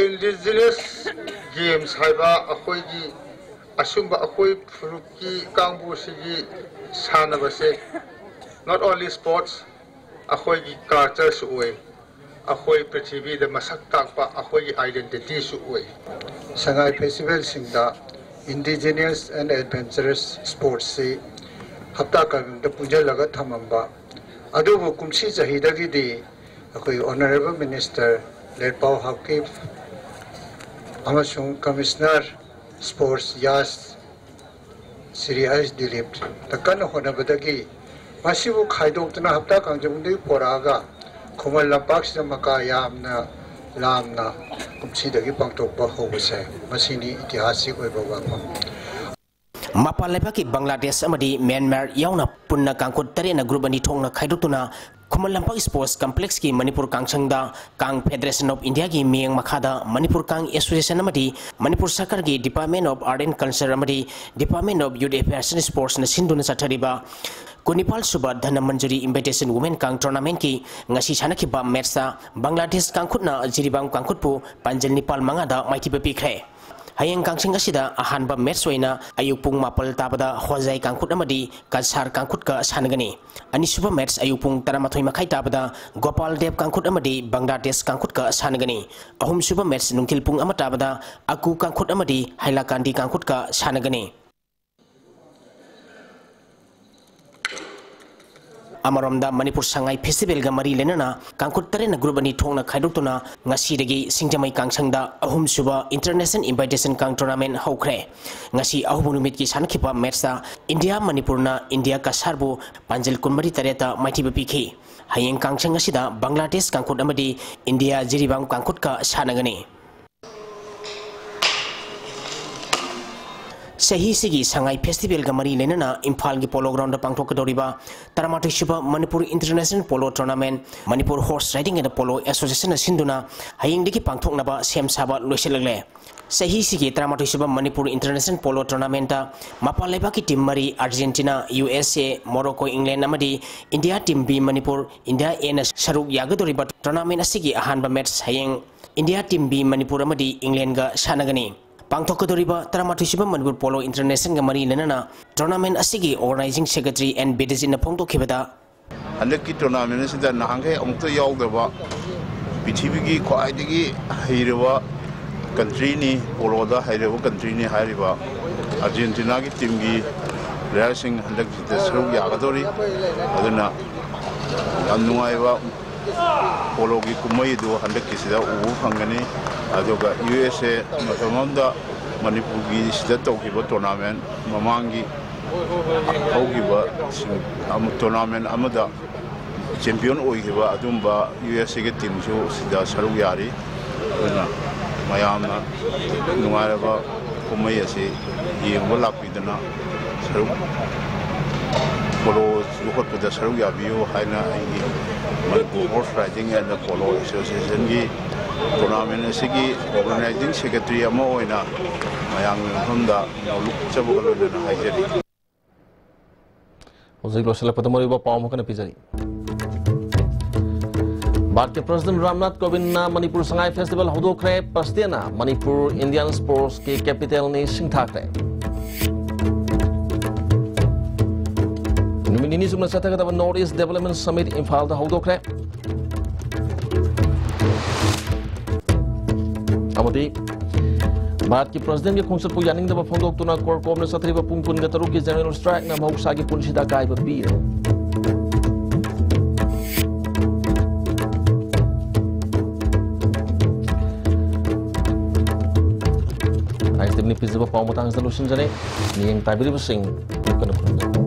Indigenous Games ꯍꯥꯏꯕ ꯑꯩꯈꯣꯏꯒꯤ ꯑꯁꯨꯝꯕ ꯑꯩꯈꯣꯏ ꯐꯨꯔꯨꯞꯀꯤ ꯀꯥꯡꯕꯨꯁꯤꯒꯤ ꯁꯥꯟꯅꯕꯁꯦ, not only sports, ꯑꯩꯈꯣꯏꯒꯤ cultureꯁꯨ ꯑꯣꯏ, ꯑꯩꯈꯣꯏ ꯄ꯭ꯔꯤꯊꯤꯕꯤꯗ ꯃꯁꯛ ꯇꯥꯛꯄ ꯑꯩꯈꯣꯏꯒꯤ identityꯁꯨ ꯑꯣꯏ꯫ ꯁꯉꯥꯏ festivalꯁꯤꯡꯗ Indigenous and Adventurous Sportsꯁꯤ ꯍꯞꯇꯥ ꯀꯥꯡꯗ ꯄꯨꯟꯁꯤꯜꯂꯒ ꯊꯝꯃꯝꯕ, ꯑꯗꯨꯕꯨ ꯀꯨꯝꯁꯤ ꯆꯍꯤꯗꯒꯤꯗꯤ ꯑꯩꯈꯣꯏ Honourable Minister ꯂꯦꯠꯄꯥꯎ ꯍꯥꯎꯀꯤꯞ ꯑꯃꯁꯨꯡ Commissioner Sports ꯌꯥꯁ ꯁ꯭ꯔꯤ ꯑꯩꯆ ꯗꯤꯂꯤꯞꯅ ꯀꯟꯅ ꯍꯣꯠꯅꯕꯗꯒꯤ ꯃꯁꯤꯕꯨ ꯈꯥꯏꯗꯣꯛꯇꯨꯅ ꯍꯞꯇꯥ ꯀꯥꯡꯖꯩꯕꯨꯡꯗꯒꯤ ꯄꯣꯔꯛꯑꯒ ꯈꯨꯃꯟ ꯂꯝꯄꯥꯛꯁꯤꯗ ꯃꯀꯥ ꯌꯥꯝꯅ ꯂꯥꯝꯅ ꯀꯨꯝꯁꯤꯗꯒꯤ ꯄꯥꯡꯊꯣꯛꯄ ꯍꯧꯕꯁꯦ, ꯃꯁꯤꯅꯤ ꯏꯇꯤꯍꯥꯁꯤꯛ ꯑꯣꯏꯕ ꯋꯥꯐꯝ꯫ ꯃꯄꯥꯟ ꯂꯩꯕꯥꯛꯀꯤ ꯕꯪꯒ꯭ꯂꯥꯗꯦꯁ ꯑꯃꯗꯤ ꯃ꯭ꯌꯥꯟꯃꯥꯔ ꯌꯥꯎꯅ ꯄꯨꯟꯅ ꯀꯥꯡꯈꯨꯠ ꯇꯔꯦꯠꯅ group ꯑꯅꯤ ꯊꯣꯛꯅ ꯈꯥꯏꯗꯣꯛꯇꯨꯅ ꯈꯨꯃꯟ ꯂꯝꯄꯥꯛ Sports Complexꯀꯤ ꯃꯅꯤꯄꯨꯔ ꯀꯥꯡꯁꯪꯗ ꯀꯥꯡ Federation of Indiaꯒꯤ ꯃꯤꯠꯌꯦꯡ ꯃꯈꯥꯗ ꯃꯅꯤꯄꯨꯔ ꯀꯥꯡ Association ꯑꯃꯗꯤ ꯃꯅꯤꯄꯨꯔ ꯁꯔꯀꯥꯔꯒꯤ Department of Art and Culture ꯑꯃꯗꯤ Department of Youth Affairs and Sportsꯅ ꯁꯤꯟꯗꯨꯅ ꯆꯠꯊꯔꯤꯕ ꯀꯨꯟꯅꯤꯄꯥꯜ ꯁꯨꯕ ꯙꯅꯃꯟꯖꯨꯔꯤ Invitation Women ꯀꯥꯡ Tournamentꯀꯤ ꯉꯁꯤ ꯁꯥꯟꯅꯈꯤꯕ matchꯇ ꯕꯪꯒ꯭ꯂꯥꯗꯦꯁ ꯀꯥꯡꯈꯨꯠꯅ ꯖꯤꯔꯤꯕꯥꯝ ꯀꯥꯡꯈꯨꯠꯄꯨ ꯄꯥꯟꯖꯜ ꯅꯤꯄꯥꯜ ꯃꯉꯥꯗ ꯃꯥꯏꯊꯤꯕ ꯄꯤꯈ꯭ꯔꯦ꯫ ꯍꯌꯦꯡ ꯀꯥꯡꯁꯪ ꯑꯁꯤꯗ ꯑꯍꯥꯟꯕ match ꯑꯣꯏꯅ ꯑꯌꯨꯛ ꯄꯨꯡ ꯃꯥꯄꯜ ꯇꯥꯕꯗ ꯍꯣꯖꯥꯏ ꯀꯥꯡꯈꯨꯠ ꯑꯃꯗꯤ ꯀꯁꯥꯔ ꯀꯥꯡꯈꯨꯠꯀ ꯁꯥꯟꯅꯒꯅꯤ꯫ ꯑꯅꯤꯁꯨꯕ match ꯑꯌꯨꯛ ꯄꯨꯡ ꯇꯔꯥꯃꯥꯊꯣꯏ ꯃꯈꯥꯏ ꯇꯥꯕꯗ ꯒꯣꯄꯥꯜ ꯗꯦꯕ ꯀꯥꯡꯈꯨꯠ ꯑꯃꯗꯤ ꯕꯪꯒ꯭ꯂꯥꯗꯦꯁ ꯀꯥꯡꯈꯨꯠꯀ ꯁꯥꯟꯅꯒꯅꯤ꯫ ꯑꯍꯨꯝꯁꯨꯕ match ꯅꯨꯡꯊꯤꯜ ꯄꯨꯡ ꯑꯃ ꯇꯥꯕꯗ ꯑꯀꯨ ꯀꯥꯡꯈꯨꯠ ꯑꯃꯗꯤ ꯍꯥꯏꯂꯥꯀꯥꯟꯗꯤ ꯀꯥꯡꯈꯨꯠꯀ ꯁꯥꯟꯅꯒꯅꯤ꯫ ꯑꯃꯔꯣꯝꯗ ꯃꯅꯤꯄꯨꯔ ꯁꯉꯥꯏ ꯐꯦꯁꯇꯤꯚꯦꯜꯒ ꯃꯔꯤ ꯂꯩꯅꯅ ꯀꯥꯡꯈꯨꯠ ꯇꯔꯦꯠꯅ ꯒ꯭ꯔꯨꯞ ꯑꯅꯤ ꯊꯣꯛꯅ ꯈꯥꯏꯗꯣꯛꯇꯨꯅ ꯉꯁꯤꯗꯒꯤ ꯁꯤꯡꯖꯃꯩ ꯀꯥꯡꯁꯪꯗ ꯑꯍꯨꯝꯁꯨꯕ ꯏꯟꯇꯔꯅꯦꯁꯅꯦꯜ ꯏꯟꯚꯥꯏꯇꯦꯁꯟ ꯀꯥꯡ ꯇꯣꯔꯅꯥꯃꯦꯟ ꯍꯧꯈ꯭ꯔꯦ꯫ ꯉꯁꯤ ꯑꯍꯧꯕ ꯅꯨꯃꯤꯠꯀꯤ ꯁꯥꯟꯅꯈꯤꯕ ꯃꯦꯠꯁꯇ ꯏꯟꯗꯤꯌꯥ ꯃꯅꯤꯄꯨꯔꯅ ꯏꯟꯗꯤꯌꯥ ꯀꯁꯥꯔꯕꯨ ꯄꯥꯟꯖꯤꯜ ꯀꯨꯟꯃꯔꯤ ꯇꯔꯦꯠꯇ ꯃꯥꯏꯊꯤꯕ ꯄꯤꯈꯤ꯫ ꯍꯌꯦꯡ ꯀꯥꯡꯁꯪ ꯑꯁꯤꯗ ꯕꯪꯒ꯭ꯂꯥꯗꯦꯁ ꯀꯥꯡꯈꯨꯠ ꯑꯃꯗꯤ ꯏꯟꯗꯤꯌꯥ ꯖꯤꯔꯤꯕꯥꯝ ꯀꯥꯡꯈꯨꯠꯀ ꯁꯥꯟꯅꯒꯅꯤ꯫ ꯆꯍꯤꯁꯤꯒꯤ ꯁꯉꯥꯏ ꯐꯦꯁꯇꯤꯚꯦꯜꯒ ꯃꯔꯤ ꯂꯩꯅꯅ ꯏꯝꯐꯥꯜꯒꯤ ꯄꯣꯂꯣ ꯒ꯭ꯔꯥꯎꯟꯗ ꯄꯥꯡꯊꯣꯛꯀꯗꯧꯔꯤꯕ ꯇꯔꯥꯃꯥꯊꯣꯏ ꯁꯨꯕ Manipur international polo tournament Manipur horse riding and polo ꯑꯦꯁꯣꯁꯤꯌꯦꯁꯟꯅ ꯁꯤꯟꯗꯨꯅ ꯍꯌꯦꯡꯗꯒꯤ ꯄꯥꯡꯊꯣꯛꯅꯕ ꯁꯦꯝ ꯁꯥꯕ ꯂꯣꯏꯁꯤꯜꯂꯛꯂꯦ꯫ ꯆꯍꯤꯁꯤꯒꯤ ꯇꯔꯥꯃꯥꯊꯣꯏ ꯁꯨꯕ ꯃꯅꯤꯄꯨꯔ ꯏꯟꯇꯔꯅꯦꯁꯅꯦꯜ ꯄꯣꯂꯣ ꯇꯣꯔꯅꯥꯃꯦꯟꯗ ꯃꯄꯥꯟ ꯂꯩꯕꯥꯛꯀꯤ ꯇꯤꯝ ꯃꯔꯤ, ꯑꯥꯔꯖꯦꯟꯇꯤꯅꯥ, ꯌꯨ ꯑꯦꯁ ꯑꯦ, ꯃꯣꯔꯣꯀꯣ, ꯏꯪꯂꯦꯟ ꯑꯃꯗꯤ India team B Manipur, India ꯑꯦꯅ ꯁꯔꯨꯛ ꯌꯥꯒꯗꯧꯔꯤꯕ ꯇꯣꯔꯅꯥꯃꯦꯟ ꯑꯁꯤꯒꯤ ꯑꯍꯥꯟꯕ ꯃꯦꯠꯆ ꯍꯌꯦꯡ ꯏꯟꯗꯤꯌꯥ ꯇꯤꯝ ꯕꯤ ꯃꯅꯤꯄꯨꯔ ꯑꯃꯗꯤ ꯏꯪꯂꯦꯟꯒ ꯁꯥꯟꯅꯒꯅꯤ꯫ ꯄꯥꯡꯊꯣꯛꯀꯗꯧꯔꯤꯕ ꯇꯔꯥꯃꯥꯊꯣꯏ ꯁꯨꯕ ꯃꯅꯤꯄꯨꯔ ꯄꯣꯂꯣ ꯏꯟꯇꯔꯅꯦꯁꯅꯦꯜꯒ ꯃꯔꯤ ꯂꯩꯅꯅ ꯇꯣꯔꯅꯥꯃꯦꯟ ꯑꯁꯤꯒꯤ ꯑꯣꯔꯒꯅꯥꯏꯖꯤꯡ ꯁꯦꯀ꯭ꯔꯦꯇꯔꯤ ꯑꯦꯟ ꯕꯤꯗꯖꯤꯠꯅ ꯐꯣꯡꯗꯣꯛꯈꯤꯕꯗ, ꯍꯟꯗꯛꯀꯤ ꯇꯣꯔꯅꯥꯃꯦꯟ ꯑꯁꯤꯗ ꯅꯍꯥꯟꯈꯩ ꯑꯃꯨꯛꯇ ꯌꯥꯎꯗꯕ ꯄ꯭ꯔꯤꯊꯤꯕꯤꯒꯤ ꯈ꯭ꯋꯥꯏꯗꯒꯤ ꯍꯩꯔꯕ ꯀꯟꯇ꯭ꯔꯤꯅꯤ, ꯄꯣꯂꯣꯗ ꯍꯩꯔꯕ ꯀꯟꯇ꯭ꯔꯤꯅꯤ ꯍꯥꯏꯔꯤꯕ ꯑꯥꯔꯖꯦꯟꯇꯤꯅꯥꯒꯤ ꯇꯤꯝꯒꯤ ꯄ꯭ꯂꯦꯌꯔꯁꯤꯡ ꯍꯟꯗꯛꯀꯤꯗ ꯁꯔꯨꯛ ꯌꯥꯒꯗꯧꯔꯤ꯫ ꯑꯗꯨꯅ ꯌꯥꯝ ꯅꯨꯡꯉꯥꯏꯕ ꯄꯣꯂꯣꯒꯤ ꯀꯨꯝꯍꯩ ꯑꯗꯨ ꯍꯟꯗꯛꯀꯤꯁꯤꯗ ꯎꯕ ꯐꯪꯒꯅꯤ꯫ ꯑꯗꯨꯒ ꯌꯨ ꯑꯦꯁ ꯑꯦ ꯃꯇꯝ ꯑꯃꯗ ꯃꯅꯤꯄꯨꯔꯒꯤ ꯁꯤꯗ ꯇꯧꯈꯤꯕ ꯇꯣꯔꯅꯥꯃꯦꯟ, ꯃꯃꯥꯡꯒꯤ ꯍꯧꯈꯤꯕ ꯁꯤꯡ-, ꯑꯃ-, ꯇꯣꯔꯅꯥꯃꯦꯟ ꯑꯃꯗ ꯆꯦꯝꯄꯤꯌꯟ ꯑꯣꯏꯈꯤꯕ ꯑꯗꯨꯝꯕ ꯌꯨ ꯑꯦꯁ ꯑꯦꯒꯤ ꯇꯤꯝꯁꯨ ꯁꯤꯗ ꯁꯔꯨꯛ ꯌꯥꯔꯤ꯫ ꯑꯗꯨꯅ ꯃꯌꯥꯝꯅ ꯅꯨꯡꯉꯥꯏꯔꯕ ꯀꯨꯝꯍꯩ ꯑꯁꯤ ꯌꯦꯡꯕ ꯂꯥꯛꯄꯤꯗꯨꯅ ꯁꯔꯨꯛ, ꯄꯣꯂꯣ ꯌꯣꯛꯈꯠꯄꯗ ꯁꯔꯨꯛ ꯌꯥꯕꯤꯌꯨ ꯍꯥꯏꯅ ꯑꯩꯒꯤ Manipur horse riding and polo ꯑꯦꯁꯣꯁꯤꯌꯦꯁꯟꯒꯤ ꯇꯣꯔꯅꯥꯃꯦꯟ ꯑꯁꯤꯒꯤ ꯑꯣꯔꯒꯅꯥꯏꯖꯤꯡ ꯁꯦꯀ꯭ꯔꯦꯇꯔꯤ ꯑꯃ ꯑꯣꯏꯅ ꯃꯌꯥꯝꯒꯤ ꯃꯐꯝꯗ ꯅꯣꯂꯨꯛꯆꯕꯒ ꯂꯣꯏꯅꯅ ꯍꯥꯏꯖꯔꯤ꯫ ꯍꯧꯖꯤꯛ ꯂꯣꯏꯁꯤꯜꯂꯛꯄꯗ ꯃꯔꯨꯑꯣꯏꯕ ꯄꯥꯎ ꯑꯃꯨꯛ ꯍꯟꯅ ꯄꯤꯖꯔꯤ꯫ ꯚꯥꯔꯠꯀꯤ president Ramnath ꯀꯣꯕꯤꯟꯗꯅ Manipur Sangai festival ꯍꯧꯗꯣꯛꯈ꯭ꯔꯦ꯫ ꯄ꯭ꯔꯁꯤꯗꯦꯟꯠꯅ Manipur Indian ꯁ꯭ꯄꯣꯔꯠꯁꯀꯤ ꯀꯦꯄꯤꯇꯦꯜꯅꯤ ꯁꯤꯡꯊꯥꯈ꯭ꯔꯦ꯫ ꯅꯨꯃꯤꯠ ꯅꯤꯅꯤ ꯆꯨꯞꯅ ꯆꯠꯊꯒꯗꯕ ꯅꯣꯔꯠ ꯏꯁ ꯗꯦꯕꯂꯞꯃꯦꯟꯠ ꯁꯃꯤꯠ ꯏꯝꯐꯥꯜꯗ ꯍꯧꯗꯣꯛꯈ꯭ꯔꯦ꯫ ꯑꯃꯗꯤ ꯚꯥꯔꯠꯀꯤ ꯄ꯭ꯔꯁꯤꯗꯦꯟꯠꯀꯤ ꯈꯣꯡꯆꯠꯄꯨ ꯌꯥꯅꯤꯡꯗꯕ ꯐꯣꯡꯗꯣꯛꯇꯨꯅ ꯀꯣꯔꯀꯣꯝꯅ ꯆꯠꯊꯔꯤꯕ ꯄꯨꯡ ꯀꯨꯟꯒ ꯇꯔꯨꯛꯀꯤ ꯖꯦꯅꯔꯦꯜ ꯁ꯭ꯇ꯭ꯔꯥꯏꯛꯅ ꯃꯍꯧꯁꯥꯒꯤ ꯄꯨꯟꯁꯤꯗ ꯑꯀꯥꯏꯕ ꯄꯤꯔꯦ꯫ ꯅꯤꯡꯊꯤꯖꯕ ꯄꯥꯎ ꯃꯇꯥꯡꯁꯤꯗ ꯂꯣꯏꯁꯤꯟꯖꯔꯦ꯫ ꯃꯤꯠꯌꯦꯡ ꯇꯥꯕꯤꯔꯤꯕꯁꯤꯡ ꯌꯥꯝꯅ ꯈꯨꯔꯨꯝꯖꯔꯤ꯫